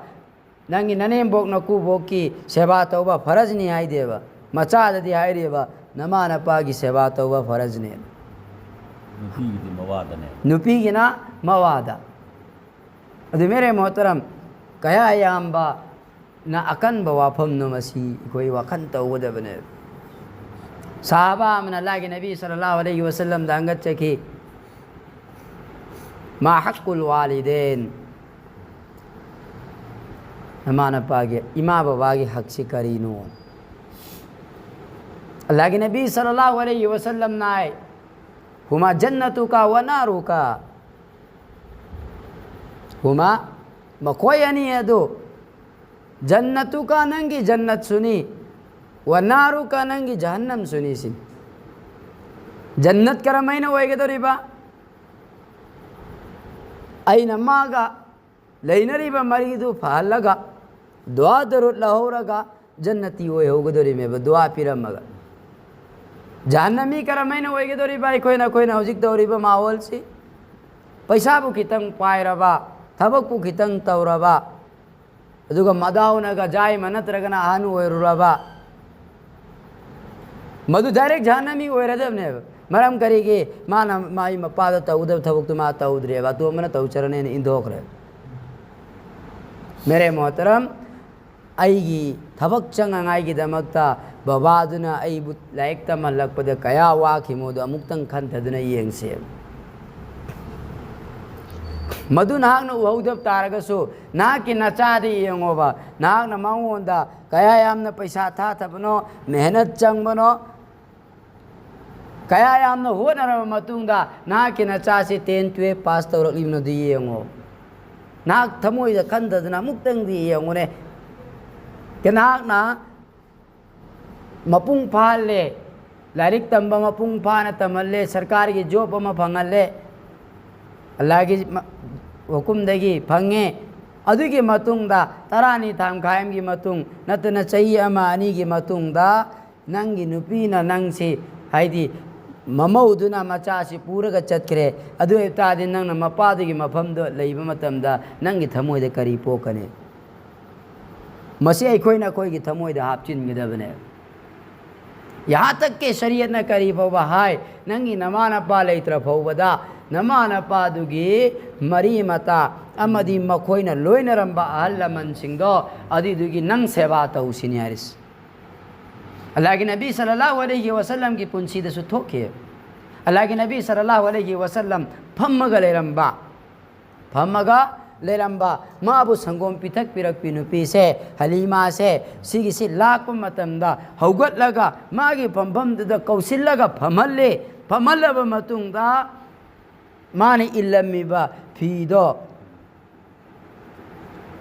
"ꯅꯪꯒꯤ ꯅꯅꯦꯝꯕꯣꯛ ꯅꯀꯨꯕꯣꯛꯀꯤ ꯁꯦꯕꯥ ꯇꯧꯕ ꯐꯔꯖꯅꯤ" ꯍꯥꯏꯗꯦꯕ꯫ ꯃꯆꯥꯗꯗꯤ ꯍꯥꯏꯔꯤꯕ, "ꯅꯃꯥ ꯅꯄꯥꯒꯤ ꯁꯦꯕꯥ ꯇꯧꯕ ꯐꯔꯖꯅꯦ"꯫ ꯅꯨꯄꯤꯒꯤꯗꯤ ꯃꯋꯥꯗꯅꯦ꯫ ꯅꯨꯄꯤꯒꯤꯅ ꯃꯋꯥꯗ꯫ ꯑꯗꯨ ꯃꯦꯔꯦ ꯃꯣꯍꯇꯔꯝ, ꯀꯌꯥ ꯌꯥꯝꯕꯅ ꯑꯀꯟꯕ ꯋꯥꯐꯝꯅꯣ ꯃꯁꯤ ꯑꯩꯈꯣꯏ ꯋꯥꯈꯜ ꯇꯧꯒꯗꯕꯅꯦ꯫ ꯁꯍꯥꯕꯥ ꯑꯃꯅ ꯑꯜꯂꯥꯍꯒꯤ ꯅꯕꯤ ꯁꯜꯂꯜꯂꯥꯍꯨ ꯑꯂꯩꯍꯤ ꯋꯁꯜꯂꯝꯗ ꯍꯪꯒꯠꯆꯈꯤ, "ꯃꯥ ꯍꯛꯀꯨꯜ ꯋꯥꯂꯤꯗꯦꯟ?" ꯅꯃꯥ ꯅꯄꯥꯒꯤ, ꯏꯃꯥ ꯕꯕꯥꯒꯤ ꯍꯛꯁꯤ ꯀꯔꯤꯅꯣ? ꯑꯜꯂꯥꯍꯒꯤ ꯅꯕꯤ ꯁꯜꯂꯜꯂꯥꯍꯨ ꯑꯂꯩꯍꯤ ꯋꯁꯜꯂꯝꯅ ꯍꯥꯏ, "ꯍꯨꯃꯥ ꯖꯟꯅꯇꯨꯀ ꯋ ꯅꯥꯔꯨꯀ꯫ ꯍꯨꯃꯥ, ꯃꯈꯣꯏ ꯑꯅꯤ ꯑꯗꯨ, ꯖꯟꯅꯇꯨꯀ, ꯅꯪꯒꯤ ꯖꯟꯅꯠꯁꯨꯅꯤ, ꯋ ꯅꯥꯔꯨꯀ, ꯅꯪꯒꯤ ꯖꯍꯟꯅꯝꯁꯨꯅꯤ" ꯁꯤꯅꯤ꯫ ꯖꯟꯅꯠ ꯀꯔꯝꯍꯥꯏꯅ ꯑꯣꯏꯒꯗꯧꯔꯤꯕ? ꯑꯩꯅ ꯃꯥꯒ ꯂꯩꯅꯔꯤꯕ ꯃꯔꯤꯗꯨ ꯐꯍꯜꯂꯒ, ꯗꯨꯋꯥ ꯗꯔꯨꯗ ꯂꯧꯍꯧꯔꯒ, ꯖꯟꯅꯇꯤ ꯑꯣꯏꯍꯧꯒꯗꯧꯔꯤꯃꯦꯕ, ꯗꯨꯋꯥ ꯄꯤꯔꯝꯃꯒ꯫ ꯖꯍꯟꯅꯃꯤ ꯀꯔꯝꯍꯥꯏꯅ ꯑꯣꯏꯒꯗꯧꯔꯤꯕ? ꯑꯩꯈꯣꯏꯅ, ꯑꯩꯈꯣꯏꯅ ꯍꯧꯖꯤꯛ ꯇꯧꯔꯤꯕ ꯃꯥꯍꯣꯜꯁꯤ, ꯄꯩꯁꯥꯕꯨ ꯈꯤꯇꯪ ꯄꯥꯏꯔꯕ, ꯊꯕꯛꯄꯨ ꯈꯤꯇꯪ ꯇꯧꯔꯕ, ꯑꯗꯨꯒ ꯃꯗꯥꯎꯅꯒ ꯖꯥꯏꯃ ꯅꯠꯇ꯭ꯔꯒꯅ ꯑꯍꯟ ꯑꯣꯏꯔꯨꯔꯕ, ꯃꯗꯨ direct ꯖꯍꯟꯅꯃꯤ ꯑꯣꯏꯔꯗꯕꯅꯦꯕ꯫ ꯃꯔꯝ ꯀꯔꯤꯒꯤ? ꯃꯥꯅ ꯃꯥꯒꯤ ꯃꯄꯥꯗ ꯇꯧꯒꯗꯕ ꯊꯕꯛꯇꯨ ꯃꯥ ꯇꯧꯗ꯭ꯔꯦꯕ, ꯑꯇꯣꯝꯕꯅ ꯇꯧ ꯆꯔꯅꯦꯅ ꯏꯟꯊꯣꯛꯈ꯭ꯔꯦ꯫ ꯃꯦꯔꯦ ꯃꯣꯍꯇꯔꯝ, ꯑꯩꯒꯤ ꯊꯕꯛ ꯆꯪꯉꯉꯥꯏꯒꯤꯗꯃꯛꯇ ꯕꯕꯥꯗꯨꯅ ꯑꯩꯕꯨ ꯂꯥꯏꯔꯤꯛ ꯇꯝꯍꯜꯂꯛꯄꯗ ꯀꯌꯥ ꯋꯥꯈꯤꯃꯣꯗꯣ ꯑꯃꯨꯛꯇꯪ ꯈꯟꯊꯗꯨꯅ ꯌꯦꯡꯁꯦꯕ꯫ ꯃꯗꯨ ꯅꯍꯥꯛꯅ ꯎꯍꯧꯗꯕ ꯇꯥꯔꯒꯁꯨ, ꯅꯍꯥꯛꯀꯤ ꯅꯆꯥꯗ ꯌꯦꯡꯉꯣꯕ꯫ ꯅꯍꯥꯛꯅ ꯃꯉꯣꯟꯗ ꯀꯌꯥ ꯌꯥꯝꯅ ꯄꯩꯁꯥ ꯊꯥꯊꯕꯅꯣ, ꯃꯦꯍꯅꯠ ꯆꯪꯕꯅꯣ, ꯀꯌꯥ ꯌꯥꯝꯅ ꯍꯣꯠꯅꯔꯕ ꯃꯇꯨꯡꯗ ꯅꯍꯥꯛꯀꯤ ꯅꯆꯥꯁꯤ ten, twelve pass ꯇꯧꯔꯛꯂꯤꯕꯅꯣꯗꯨ ꯌꯦꯡꯉꯣ꯫ ꯅꯍꯥꯛ ꯊꯃꯣꯏꯗ ꯈꯟꯊꯗꯅ ꯑꯃꯨꯛꯇꯪꯗꯤ ꯌꯦꯡꯉꯨꯅꯦ꯫ ꯀ-, ꯅꯍꯥꯛꯅ ꯃꯄꯨꯡ ꯐꯥꯍꯜꯂꯦ, ꯂꯥꯏꯔꯤꯛ ꯇꯝꯕ ꯃꯄꯨꯡ ꯐꯥꯅ ꯇꯝꯍꯜꯂꯦ, ꯁꯔꯀꯥꯔꯒꯤ job ꯑꯃ ꯐꯪꯍꯜꯂꯦ, ꯑꯜꯂꯥꯍꯒꯤ ꯃ-, ꯍꯨꯀꯨꯝꯗꯒꯤ ꯐꯪꯉꯦ꯫ ꯑꯗꯨꯒꯤ ꯃꯇꯨꯡꯗ ꯇꯔꯥꯅꯤ ꯊꯥ ꯃꯈꯥꯏ ꯑꯃꯒꯤ ꯃꯇꯨꯡ ꯅꯠꯇꯅ ꯆꯍꯤ ꯑꯃ ꯑꯅꯤꯒꯤ ꯃꯇꯨꯡꯗ ꯅꯪꯒꯤ ꯅꯨꯄꯤꯅ ꯅꯪꯁꯤ, ꯍꯥꯏꯗꯤ ꯃꯃꯧꯗꯨꯅ ꯃꯆꯥꯁꯤ ꯄꯨꯔꯒ ꯆꯠꯈ꯭ꯔꯦ꯫ ꯑꯗꯨ ꯑꯣꯏꯕ ꯇꯥꯔꯗꯤ ꯅꯪꯅ ꯃꯄꯥꯗꯨꯒꯤ ꯃꯐꯝꯗ ꯂꯩꯕ ꯃꯇꯝꯗ ꯅꯪꯒꯤ ꯊꯃꯣꯏꯗ ꯀꯔꯤ ꯄꯣꯛꯀꯅꯤ? ꯃꯁꯤ ꯑꯩꯈꯣꯏꯅ ꯑꯩꯈꯣꯏꯒꯤ ꯊꯃꯣꯏꯗ ꯍꯥꯞꯆꯤꯟꯒꯗꯕꯅꯦ꯫ ꯌꯍꯥ ꯇꯛ ꯀꯦ ꯁꯔꯤꯌꯠꯅ ꯀꯔꯤ ꯐꯥꯎꯕ ꯍꯥꯏ, ꯅꯪꯒꯤ ꯅꯃꯥ ꯅꯄꯥ ꯂꯩꯇ꯭ꯔ ꯐꯥꯎꯕꯗ ꯅꯃꯥ ꯅꯄꯥꯗꯨꯒꯤ ꯃꯔꯤ ꯃꯇꯥ ꯑꯃꯗꯤ ꯃꯈꯣꯏꯅ ꯂꯣꯏꯅꯔꯝꯕ ꯑꯍꯜ ꯂꯃꯟꯁꯤꯡꯗꯣ, ꯑꯗꯨꯏꯗꯨꯒꯤ ꯅꯪ ꯁꯦꯕꯥ ꯇꯧꯁꯤꯅꯤ ꯍꯥꯏꯔꯤꯁꯤ꯫ ꯑꯜꯂꯥꯍꯒꯤ ꯅꯕꯤ ꯁꯜꯂꯜꯂꯥꯍꯨ ꯑꯂꯩꯍꯤ ꯋꯁꯜꯂꯝꯒꯤ ꯄꯨꯟꯁꯤꯗꯁꯨ ꯊꯣꯛꯈꯤ꯫ ꯑꯜꯂꯥꯍꯒꯤ ꯅꯕꯤ ꯁꯜꯂꯜꯂꯥꯍꯨ ꯑꯂꯩꯍꯤ ꯋꯁꯜꯂꯝ ꯐꯝꯃꯒ ꯂꯩꯔꯝꯕ, ꯐꯝꯃꯒ ꯂꯩꯔꯝꯕ, ꯃꯥꯕꯨ ꯁꯪꯒꯣꯝ ꯄꯤꯊꯛꯄꯤꯔꯛꯄꯤ ꯅꯨꯄꯤꯁꯦ, ꯍꯂꯤꯃꯥꯁꯦ, ꯁꯤꯒꯤꯁꯤ ꯂꯥꯛꯄ ꯃꯇꯝꯗ ꯍꯧꯒꯠꯂꯒ ꯃꯥꯒꯤ ꯐꯝꯐꯝꯗꯨꯗ ꯀꯧꯁꯤꯜꯂꯒ ꯐꯝꯍꯜꯂꯦ꯫ ꯐꯝꯍꯜꯂꯕ ꯃꯇꯨꯡꯗ ꯃꯥꯅ ꯏꯜꯂꯝꯃꯤꯕ ꯐꯤꯗꯣ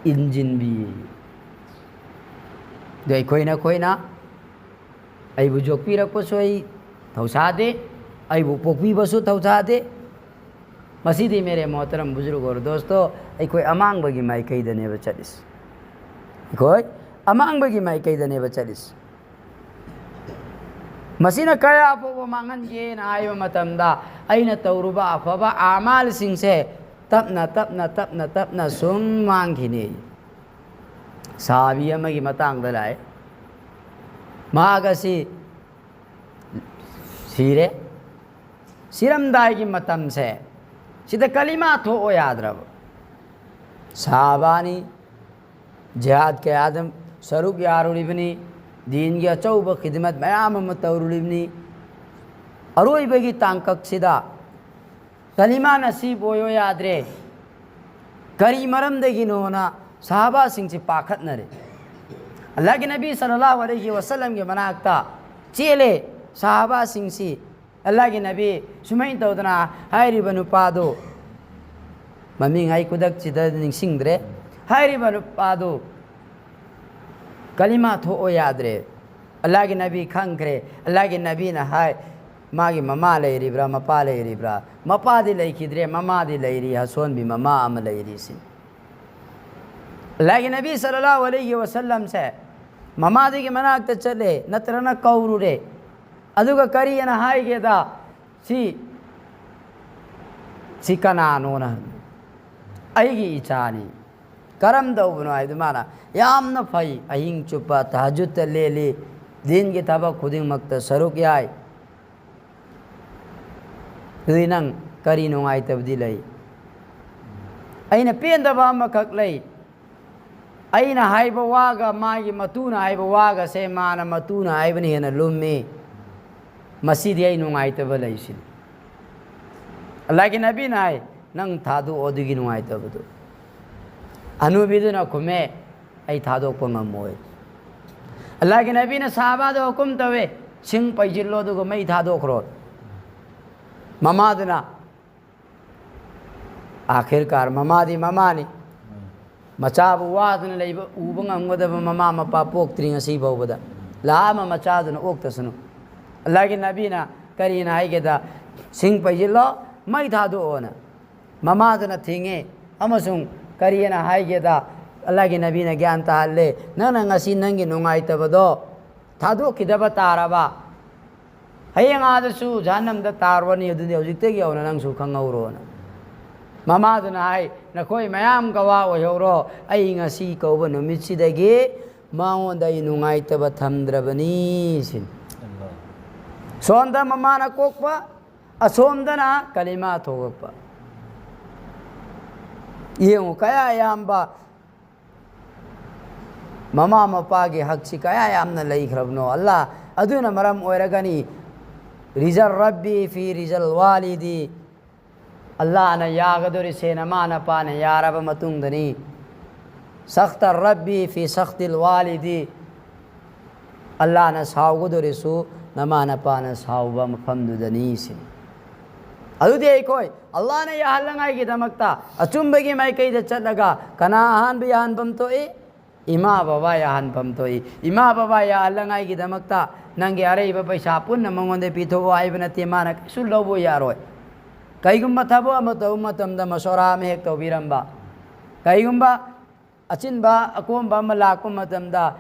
ꯏꯟꯖꯤꯟꯕꯤ꯫ ꯑꯗꯣ ꯑꯩꯈꯣꯏꯅ, ꯑꯩꯈꯣꯏꯅ ꯑꯩꯕꯨ ꯌꯣꯛꯄꯤꯔꯛꯄꯁꯨ ꯑꯩ ꯊꯧꯁꯥꯗꯦ, ꯑꯩꯕꯨ ꯄꯣꯛꯄꯤꯕꯁꯨ ꯊꯧꯁꯥꯗꯦ꯫ ꯃꯁꯤꯗꯤ ꯃꯦꯔꯦ ꯃꯣꯍꯇꯔꯝ ꯕꯨꯖꯨꯔꯒ ꯑꯣꯔ ꯗꯣꯁꯇꯣ, ꯑꯩꯈꯣꯏ ꯑꯃꯥꯡꯕꯒꯤ ꯃꯥꯏꯀꯩꯗꯅꯦꯕ ꯆꯠꯂꯤꯁꯤ꯫ ꯑꯩꯈꯣꯏ ꯑꯃꯥꯡꯕꯒꯤ ꯃꯥꯏꯀꯩꯗꯅꯦꯕ ꯆꯠꯂꯤꯁꯤ꯫ ꯃꯁꯤꯅ ꯀꯌꯥ ꯐꯥꯎꯕ ꯃꯥꯡꯍꯟꯒꯦꯅ ꯍꯥꯏꯕ ꯃꯇꯝꯗ, ꯑꯩꯅ ꯇꯧꯔꯨꯕ ꯑꯐꯕ ꯑꯃꯥꯜꯁꯤꯡꯁꯦ ꯇꯞꯅ, ꯇꯞꯅ, ꯇꯞꯅ, ꯇꯞꯅ ꯁꯨꯝ ꯃꯥꯡꯈꯤꯅꯤ꯫ ꯁꯍꯥꯕꯤ ꯑꯃꯒꯤ ꯃꯇꯥꯡꯗ ꯂꯥꯛꯑꯦ꯫ ꯃꯍꯥꯛ ꯑꯁꯤ ꯁꯤꯔꯦ꯫ ꯁꯤꯔꯝꯗꯥꯏꯒꯤ ꯃꯇꯝꯁꯦ ꯁꯤꯗ ꯀꯂꯤꯃꯥ ꯊꯣꯛꯑꯣ ꯌꯥꯗ꯭ꯔꯕ꯫ ꯁꯍꯥꯕꯥꯅꯤ, ꯖꯤꯍꯥꯗ ꯀꯌꯥꯗ ꯁꯔꯨꯛ ꯌꯥꯔꯨꯔꯤꯕꯅꯤ, ꯗꯤꯟꯒꯤ ꯑꯆꯧꯕ ꯈꯤꯗꯃꯠ ꯃꯌꯥꯝ ꯑꯃ ꯇꯧꯔꯨꯔꯤꯕꯅꯤ꯫ ꯑꯔꯣꯏꯕꯒꯤ ꯇꯥꯡꯀꯛꯁꯤꯗ ꯀꯂꯤꯃꯥ ꯅꯁꯤꯕ ꯑꯣꯏꯌꯣ ꯌꯥꯗ꯭ꯔꯦ꯫ ꯀꯔꯤ ꯃꯔꯝꯗꯒꯤꯅꯣꯅ ꯁꯍꯥꯕꯥꯁꯤꯡꯁꯤ ꯄꯥꯈꯠꯅꯔꯦ꯫ ꯑꯜꯂꯥꯍꯒꯤ ꯅꯕꯤ ꯁꯜꯂꯜꯂꯥꯍꯨ ꯑꯂꯩꯍꯤ ꯋꯁꯜꯂꯝꯒꯤ ꯃꯅꯥꯛꯇ ꯆꯦꯜꯂꯦ ꯁꯍꯥꯕꯥꯁꯤꯡꯁꯤ꯫ ꯑꯜꯂꯥꯍꯒꯤ ꯅꯕꯤ, ꯁꯨꯃꯥꯏꯅ ꯇꯧꯗꯅ ꯍꯥꯏꯔꯤꯕ ꯅꯨꯄꯥꯗꯨ, ꯃꯃꯤꯡ ꯑꯩ ꯈꯨꯗꯛꯁꯤꯗ ꯅꯤꯡꯁꯤꯡꯗ꯭ꯔꯦ, ꯍꯥꯏꯔꯤꯕ ꯅꯨꯄꯥꯗꯨ ꯀꯂꯤꯃꯥ ꯊꯣꯛꯑꯣ ꯌꯥꯗ꯭ꯔꯦ꯫ ꯑꯜꯂꯥꯍꯒꯤ ꯅꯕꯤ ꯈꯪꯈ꯭ꯔꯦ꯫ ꯑꯜꯂꯥꯍꯒꯤ ꯅꯕꯤꯅ ꯍꯥꯏ, ꯃꯥꯒꯤ ꯃꯃꯥ ꯂꯩꯔꯤꯕ꯭ꯔꯥ, ꯃꯄꯥ ꯂꯩꯔꯤꯕ꯭ꯔꯥ? ꯃꯄꯥꯗꯤ ꯂꯩꯈꯤꯗ꯭ꯔꯦ, ꯃꯃꯥꯗꯤ ꯂꯩꯔꯤ, ꯑꯁꯣꯟꯕꯤ ꯃꯃꯥ ꯑꯃ ꯂꯩꯔꯤ ꯁꯤꯅꯤ꯫ ꯑꯜꯂꯥꯍꯒꯤ ꯅꯕꯤ ꯁꯜꯂꯜꯂꯥꯍꯨ ꯑꯂꯩꯍꯤ ꯋꯁꯜꯂꯝꯁꯦ ꯃꯃꯥꯗꯨꯒꯤ ꯃꯅꯥꯛꯇ ꯆꯠꯂꯦ, ꯅꯠꯇ꯭ꯔꯒꯅ ꯀꯧꯔꯨꯔꯦ꯫ ꯑꯗꯨꯒ ꯀꯔꯤꯅ ꯍꯥꯏꯒꯦꯗ, ꯁꯤ, ꯁꯤ ꯀꯅꯥꯅꯣꯅ ꯍꯪꯉꯤ꯫ "ꯑꯩꯒꯤ ꯏꯆꯥꯅꯤ"꯫ "ꯀꯔꯝ ꯇꯧꯕꯅꯣ?" ꯍꯥꯏꯗꯨ ꯃꯥꯅ ꯌꯥꯝꯅ ꯐꯩ, ꯑꯍꯤꯡ ꯆꯨꯞꯄ ꯇꯍꯖꯨꯠꯇ ꯂꯦꯜꯂꯤ, ꯗꯤꯟꯒꯤ ꯊꯕꯛ ꯈꯨꯗꯤꯡꯃꯛꯇ ꯁꯔꯨꯛ ꯌꯥꯏ꯫ ꯑꯗꯨꯗꯤ ꯅꯪ ꯀꯔꯤ ꯅꯨꯡꯉꯥꯏꯇꯕꯗꯤ ꯂꯩ? ꯑꯩꯅ ꯄꯦꯟꯗꯕ ꯑꯃꯈꯛ ꯂꯩ꯫ ꯑꯩꯅ ꯍꯥꯏꯕ ꯋꯥꯒ ꯃꯥꯒꯤ ꯃꯇꯨꯅ ꯍꯥꯏꯕ ꯋꯥꯒꯁꯦ, ꯃꯥꯅ ꯃꯇꯨꯅ ꯍꯥꯏꯕꯅ ꯍꯦꯟꯅ ꯂꯨꯝꯃꯤ꯫ ꯃꯁꯤꯗꯤ ꯑꯩ ꯅꯨꯡꯉꯥꯏꯇꯕ ꯂꯩꯁꯤꯅꯤ꯫ ꯑꯜꯂꯥꯍꯒꯤ ꯅꯕꯤꯅ ꯍꯥꯏ, "ꯅꯪ ꯊꯥꯗꯣꯛꯑꯣ ꯑꯗꯨꯒꯤ ꯅꯨꯡꯉꯥꯏꯇꯕꯗꯨ"꯫ ꯑꯅꯨꯕꯤꯗꯨꯅ ꯈꯨꯝꯃꯦ, "ꯑꯩ ꯊꯥꯗꯣꯛꯄ ꯉꯝꯃꯣꯏ"꯫ ꯑꯜꯂꯥꯍꯒꯤ ꯅꯕꯤꯅ ꯁꯍꯥꯕꯥꯗ ꯍꯨꯀꯨꯝ ꯇꯧꯋꯦ, "ꯁꯤꯡ ꯄꯩꯁꯤꯜꯂꯣ ꯑꯗꯨꯒ ꯃꯩ ꯊꯥꯗꯣꯛꯈ꯭ꯔꯣ"꯫ ꯃꯃꯥꯗꯨꯅ ꯑꯥꯈꯤꯔꯀꯥꯔ, ꯃꯃꯥꯗꯤ ꯃꯃꯥꯅꯤ꯫ ꯃꯆꯥꯕꯨ ꯋꯥꯗꯨꯅ ꯂꯩꯕ ꯎꯕ ꯉꯝꯒꯗꯕ ꯃꯃꯥ ꯃꯄꯥ ꯄꯣꯛꯇ꯭ꯔꯤ ꯉꯁꯤ ꯐꯥꯎꯕꯗ꯫ ꯂꯥꯛ ꯑꯃ ꯃꯆꯥꯗꯨꯅ ꯑꯣꯛꯇꯁꯅꯨ꯫ ꯑꯜꯂꯥꯍꯒꯤ ꯅꯕꯤꯅ ꯀꯔꯤꯅ ꯍꯥꯏꯒꯦꯗ, "ꯁꯤꯡ ꯄꯩꯁꯤꯜꯂꯣ, ꯃꯩ ꯊꯥꯗꯣꯛꯑꯣꯅ"꯫ ꯃꯃꯥꯗꯨꯅ ꯊꯤꯡꯉꯦ ꯑꯃꯁꯨꯡ ꯀꯔꯤꯅ ꯍꯥꯏꯒꯦꯗ, ꯑꯜꯂꯥꯍꯒꯤ ꯅꯕꯤꯅ ꯒ꯭ꯌꯥꯟ ꯇꯥꯍꯜꯂꯦ, "ꯅꯪꯅ ꯉꯁꯤ ꯅꯪꯒꯤ ꯅꯨꯡꯉꯥꯏꯇꯕꯗꯣ ꯊꯥꯗꯣꯛꯈꯤꯗꯕ ꯇꯥꯔꯕ, ꯍꯌꯦꯡ ꯑꯥꯗꯁꯨ ꯖꯍꯟꯅꯝꯗ ꯇꯥꯔꯨꯔꯅꯤ, ꯑꯗꯨꯗꯤ ꯍꯧꯖꯤꯛꯇꯒꯤ ꯍꯧꯅ ꯅꯪꯁꯨ ꯈꯪꯍꯧꯔꯣꯅ"꯫ ꯃꯃꯥꯗꯨꯅ ꯍꯥꯏ, "ꯅꯈꯣꯏ ꯃꯌꯥꯝ ꯒꯋꯥ ꯑꯣꯏꯍꯧꯔꯣ, ꯑꯩ ꯉꯁꯤ ꯀꯧꯕ ꯅꯨꯃꯤꯠꯁꯤꯗꯒꯤ ꯃꯉꯣꯟꯗ ꯑꯩ ꯅꯨꯡꯉꯥꯏꯇꯕ ꯊꯝꯗ꯭ꯔꯕꯅꯤ" ꯁꯤꯅꯤ꯫ ꯑꯜꯂꯥꯍ꯫ ꯁꯣꯝꯗ ꯃꯃꯥꯅ ꯀꯣꯛꯄ, ꯑꯁꯣꯝꯗꯅ ꯀꯂꯤꯃꯥ ꯊꯣꯛꯂꯛꯄ꯫ ꯌꯦꯡꯉꯨ, ꯀꯌꯥ ꯌꯥꯝꯕ ꯃꯃꯥ ꯃꯄꯥꯒꯤ ꯍꯛꯁꯤ ꯀꯌꯥ ꯌꯥꯝꯅ ꯂꯩꯈ꯭ꯔꯕꯅꯣ꯫ ꯑꯜꯂꯥ ꯑꯗꯨꯅ ꯃꯔꯝ ꯑꯣꯏꯔꯒꯅꯤ, ꯔꯤꯖꯜ ꯔꯕꯤ ꯐꯤ ꯔꯤꯖꯜ ꯋꯥꯂꯤꯗꯤ꯫ ꯑꯜꯂꯥꯅ ꯌꯥꯒꯗꯧꯔꯤꯁꯦ ꯅꯃꯥ ꯅꯄꯥꯅ ꯌꯥꯔꯕ ꯃꯇꯨꯡꯗꯅꯤ꯫ ꯁꯈꯇ ꯔꯕꯤ ꯐꯤ ꯁꯈꯇꯤꯜ ꯋꯥꯂꯤꯗꯤ꯫ ꯑꯜꯂꯥꯅ ꯁꯥꯎꯒꯗꯧꯔꯤꯁꯨ ꯅꯃꯥ ꯅꯄꯥꯅ ꯁꯥꯎꯕ ꯃꯐꯝꯗꯨꯗꯅꯤ ꯁꯤꯅꯤ꯫ ꯑꯗꯨꯗꯤ ꯑꯩꯈꯣꯏ ꯑꯜꯂꯥꯅ ꯌꯥꯍꯜꯂꯉꯥꯏꯒꯤꯗꯃꯛꯇ ꯑꯆꯨꯝꯕꯒꯤ ꯃꯥꯏꯀꯩꯗ ꯆꯠꯂꯒ ꯀꯅꯥ ꯑꯍꯥꯟꯕ ꯌꯥꯍꯟꯐꯝ ꯊꯣꯛꯏ? ꯏꯃꯥ ꯕꯕꯥ ꯌꯥꯍꯟꯐꯝ ꯊꯣꯛꯏ꯫ ꯏꯃꯥ ꯕꯕꯥ ꯌꯥꯍꯜꯂꯉꯥꯏꯒꯤꯗꯃꯛꯇ ꯅꯪꯒꯤ ꯑꯔꯩꯕ ꯄꯩꯁꯥ ꯄꯨꯟꯅ ꯃꯉꯣꯟꯗ ꯄꯤꯊꯣꯛꯑꯣ ꯍꯥꯏꯕ ꯅꯠꯇꯦ, ꯃꯥꯅ ꯀꯩꯁꯨ ꯂꯧꯕ ꯌꯥꯔꯣꯏ꯫ ꯀꯩꯒꯨꯝꯕ ꯊꯕꯛ ꯑꯃ ꯇꯧꯕ ꯃꯇꯝꯗ ꯃꯁꯣꯔꯥ ꯑꯃ ꯍꯦꯛ ꯇꯧꯕꯤꯔꯝꯕ, ꯀꯩꯒꯨꯝꯕ ꯑꯆꯤꯟꯕ ꯑꯀꯣꯝꯕ ꯑꯃ ꯂꯥꯛꯄ ꯃꯇꯝꯗ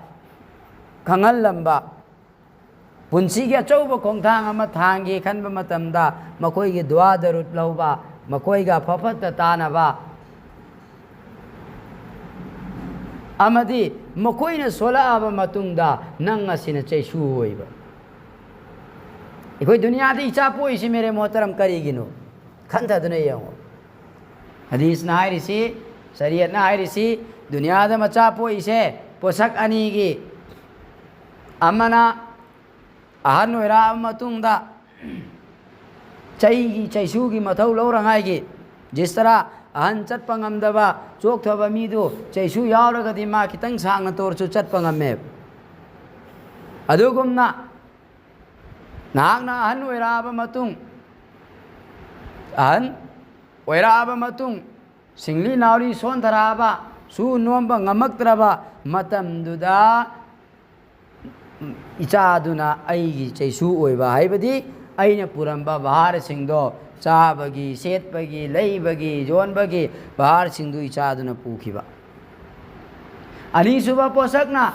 ꯈꯪꯍꯜꯂꯝꯕ, ꯄꯨꯟꯁꯤꯒꯤ ꯑꯆꯧꯕ ꯈꯣꯡꯊꯥꯡ ꯑꯃ ꯊꯥꯡꯒꯦ ꯈꯟꯕ ꯃꯇꯝꯗ ꯃꯈꯣꯏꯒꯤ ꯗꯨꯋꯥ ꯗꯔꯨꯗ ꯂꯧꯕ, ꯃꯈꯣꯏꯒ ꯑꯐ ꯐꯠꯇ ꯇꯥꯅꯕ, ꯑꯃꯗꯤ ꯃꯈꯣꯏꯅ ꯁꯣꯜꯂꯛꯑꯕ ꯃꯇꯨꯡꯗ ꯅꯪ ꯑꯁꯤꯅ ꯆꯩꯁꯨ ꯑꯣꯏꯕ꯫ ꯑꯩꯈꯣꯏ ꯗꯨꯅꯤꯌꯥꯗ ꯏꯆꯥ ꯄꯣꯛꯏꯁꯤ, ꯃꯦꯔꯦ ꯃꯣꯍꯇꯔꯝ, ꯀꯔꯤꯒꯤꯅꯣ? ꯈꯟꯊꯗꯨꯅ ꯌꯦꯡꯉꯨ꯫ ꯍꯗꯤꯁꯅ ꯍꯥꯏꯔꯤꯁꯤ, ꯁꯔꯤꯌꯠꯅ ꯍꯥꯏꯔꯤꯁꯤ, ꯗꯨꯅꯤꯌꯥꯗ ꯃꯆꯥ ꯄꯣꯛꯏꯁꯦ ꯄꯣꯠꯁꯛ ꯑꯅꯤꯒꯤ, ꯑꯃꯅ ꯑꯍꯟ ꯑꯣꯏꯔꯛꯑꯕ ꯃꯇꯨꯡꯗ ꯆꯩꯒꯤ, ꯆꯩꯁꯨꯒꯤ ꯃꯊꯧ ꯂꯧꯔꯉꯥꯏꯒꯤ꯫ ꯖꯤꯁ ꯇꯔꯥ ꯑꯍꯟ ꯆꯠꯄ ꯉꯝꯗꯕ, ꯆꯣꯛꯊꯕ ꯃꯤꯗꯨ ꯆꯩꯁꯨ ꯌꯥꯎꯔꯒꯗꯤ ꯃꯥ ꯈꯤꯇꯪ ꯁꯥꯡꯅ ꯇꯣꯔꯁꯨ ꯆꯠꯄ ꯉꯝꯃꯦꯕ꯫ ꯑꯗꯨꯒꯨꯝꯅ ꯅꯍꯥꯛꯅ ꯑꯍꯟ ꯑꯣꯏꯔꯛꯑꯕ ꯃꯇꯨꯡ, ꯑꯍꯟ ꯑꯣꯏꯔꯛꯑꯕ ꯃꯇꯨꯡ, ꯁꯤꯡꯂꯤ ꯅꯥꯎꯔꯤ ꯁꯣꯟꯊꯔꯛꯑꯕ, ꯁꯨ ꯅꯣꯝꯕ ꯉꯝꯃꯛꯇ꯭ꯔꯕ ꯃꯇꯝꯗꯨꯗ, ꯏꯆꯥꯗꯨꯅ ꯑꯩꯒꯤ ꯆꯩꯁꯨ ꯑꯣꯏꯕ ꯍꯥꯏꯕꯗꯤ ꯑꯩꯅ ꯄꯨꯔꯝꯕ ꯚꯥꯔꯁꯤꯡꯗꯣ, ꯆꯥꯕꯒꯤ, ꯁꯦꯠꯄꯒꯤ, ꯂꯩꯕꯒꯤ, ꯌꯣꯟꯕꯒꯤ ꯚꯥꯔꯁꯤꯡꯗꯨ ꯏꯆꯥꯗꯨꯅ ꯄꯨꯈꯤꯕ꯫ ꯑꯅꯤꯁꯨꯕ ꯄꯣꯠꯁꯛꯅ,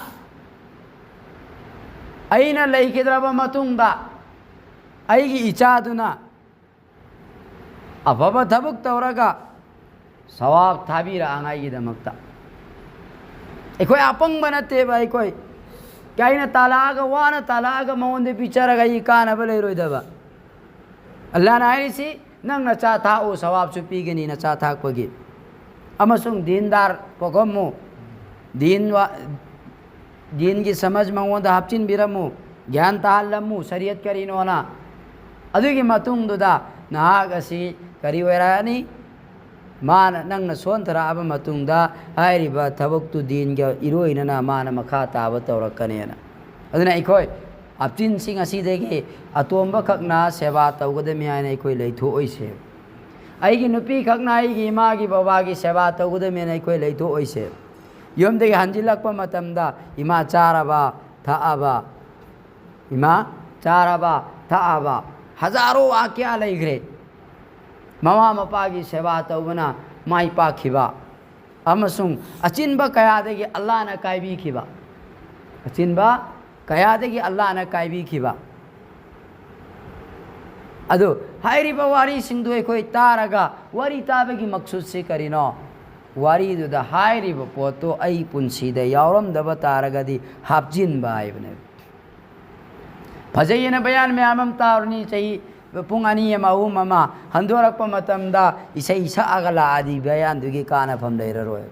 ꯑꯩꯅ ꯂꯩꯈꯤꯗ꯭ꯔꯕ ꯃꯇꯨꯡꯗ ꯑꯩꯒꯤ ꯏꯆꯥꯗꯨꯅ ꯑꯐꯕ ꯊꯕꯛ ꯇꯧꯔꯒ ꯁꯋꯥꯕ ꯊꯥꯕꯤꯔꯛꯅꯉꯥꯏꯒꯤꯗꯃꯛꯇ꯫ ꯑꯩꯈꯣꯏ ꯑꯄꯪꯕ ꯅꯠꯇꯦꯕ, ꯑꯩꯈꯣꯏ ꯑꯩꯅ ꯇꯥꯜꯂꯛꯑꯒ, ꯋꯥꯅ ꯇꯥꯜꯂꯛꯑꯒ ꯃꯉꯣꯟꯗ ꯄꯤꯖꯔꯒ ꯑꯩ ꯀꯥꯟꯅꯕ ꯂꯩꯔꯣꯏꯗꯕ꯫ ꯑꯜꯂꯥꯍꯅ ꯍꯥꯏꯔꯤꯁꯤ, "ꯅꯪ ꯅꯆꯥ ꯊꯥꯛꯎ, ꯁꯋꯥꯕꯁꯨ ꯄꯤꯒꯅꯤ ꯅꯆꯥ ꯊꯥꯛꯄꯒꯤ, ꯑꯃꯁꯨꯡ ꯗꯤꯟꯗꯥꯔ ꯄꯣꯛꯍꯝꯃꯨ, ꯗꯤꯟ ꯋꯥ-, ꯗꯤꯟꯒꯤ ꯁꯃꯖ ꯃꯉꯣꯟꯗ ꯍꯥꯞꯆꯤꯟꯕꯤꯔꯝꯃꯨ, ꯒ꯭ꯌꯥꯟ ꯇꯥꯍꯜꯂꯝꯃꯨ, ꯁꯔꯤꯌꯠ ꯀꯔꯤꯅꯣꯅ꯫ ꯑꯗꯨꯒꯤ ꯃꯇꯨꯡꯗꯨꯗ ꯅꯍꯥꯛ ꯑꯁꯤ ꯀꯔꯤ ꯑꯣꯏꯔꯛꯑꯅꯤ? ꯃꯥꯅ, ꯅꯪꯅ ꯁꯣꯟꯊꯔꯛꯑꯕ ꯃꯇꯨꯡꯗ ꯍꯥꯏꯔꯤꯕ ꯊꯕꯛꯇꯨ ꯗꯤꯟꯒ ꯏꯔꯣꯏꯅꯅ ꯃꯥꯅ ꯃꯈꯥ ꯇꯥꯕ ꯇꯧꯔꯛꯀꯅꯦꯅ"꯫ ꯑꯗꯨꯅ ꯑꯩꯈꯣꯏ ꯍꯥꯞꯆꯤꯟꯁꯤꯡ ꯑꯁꯤꯗꯒꯤ ꯑꯇꯣꯝꯕꯈꯛꯅ ꯁꯦꯕꯥ ꯇꯧꯒꯗꯕꯅꯤ ꯍꯥꯏꯅ ꯑꯩꯈꯣꯏ ꯂꯩꯊꯣꯛꯑꯣꯏꯁꯦ꯫ ꯑꯩꯒꯤ ꯅꯨꯄꯤꯈꯛꯅ ꯑꯩꯒꯤ ꯏꯃꯥꯒꯤ ꯕꯕꯥꯒꯤ ꯁꯦꯕꯥ ꯇꯧꯒꯗꯕꯅꯦꯅ ꯑꯩꯈꯣꯏ ꯂꯩꯊꯣꯛꯑꯣꯏꯁꯦ꯫ ꯌꯨꯝꯗꯒꯤ ꯍꯟꯖꯤꯜꯂꯛꯄ ꯃꯇꯝꯗ ꯏꯃꯥ ꯆꯥꯔꯕ, ꯊꯛꯑꯕ, ꯏꯃꯥ ꯆꯥꯔꯕ, ꯊꯛꯑꯕ, ꯍꯖꯥꯔꯣ ꯋꯥꯀ꯭ꯌꯥ ꯂꯩꯈ꯭ꯔꯦ꯫ ꯃꯃꯥ ꯃꯄꯥꯒꯤ ꯁꯦꯕꯥ ꯇꯧꯕꯅ ꯃꯥꯏ ꯄꯥꯛꯈꯤꯕ ꯑꯃꯁꯨꯡ ꯑꯆꯤꯟꯕ ꯀꯌꯥꯗꯒꯤ ꯑꯜꯂꯥꯍꯅ ꯀꯥꯏꯕꯤꯈꯤꯕ꯫ ꯑꯆꯤꯟꯕ ꯀꯌꯥꯗꯒꯤ ꯑꯜꯂꯥꯍꯅ ꯀꯥꯏꯕꯤꯈꯤꯕ꯫ ꯑꯗꯨ ꯍꯥꯏꯔꯤꯕ ꯋꯥꯔꯤꯁꯤꯡꯗꯨ ꯑꯩꯈꯣꯏ ꯇꯥꯔꯒ, ꯋꯥꯔꯤ ꯇꯥꯕꯒꯤ ꯃꯛꯁꯨꯠꯁꯤ ꯀꯔꯤꯅꯣ? ꯋꯥꯔꯤꯗꯨꯗ ꯍꯥꯏꯔꯤꯕ ꯄꯣꯠꯇꯨ ꯑꯩ ꯄꯨꯟꯁꯤꯗ ꯌꯥꯎꯔꯝꯗꯕ ꯇꯥꯔꯒꯗꯤ ꯍꯥꯞꯆꯤꯟꯕ ꯍꯥꯏꯕꯅꯦꯕ꯫ ꯐꯖꯩꯌꯦꯅ ꯕꯌꯥꯟ ꯃꯌꯥꯝ ꯑꯃ ꯇꯥꯔꯨꯅꯤ, ꯆꯍꯤ ꯄꯨꯡ ꯑꯅꯤ ꯑꯃ, ꯑꯍꯨꯝ ꯑꯃ, ꯍꯟꯗꯣꯔꯛꯄ ꯃꯇꯝꯗ ꯏꯁꯩ ꯁꯛꯑꯒ ꯂꯥꯛꯑꯗꯤ ꯕꯌꯥꯟꯗꯨꯒꯤ ꯀꯥꯟꯅꯐꯝ ꯂꯩꯔꯔꯣꯏ꯫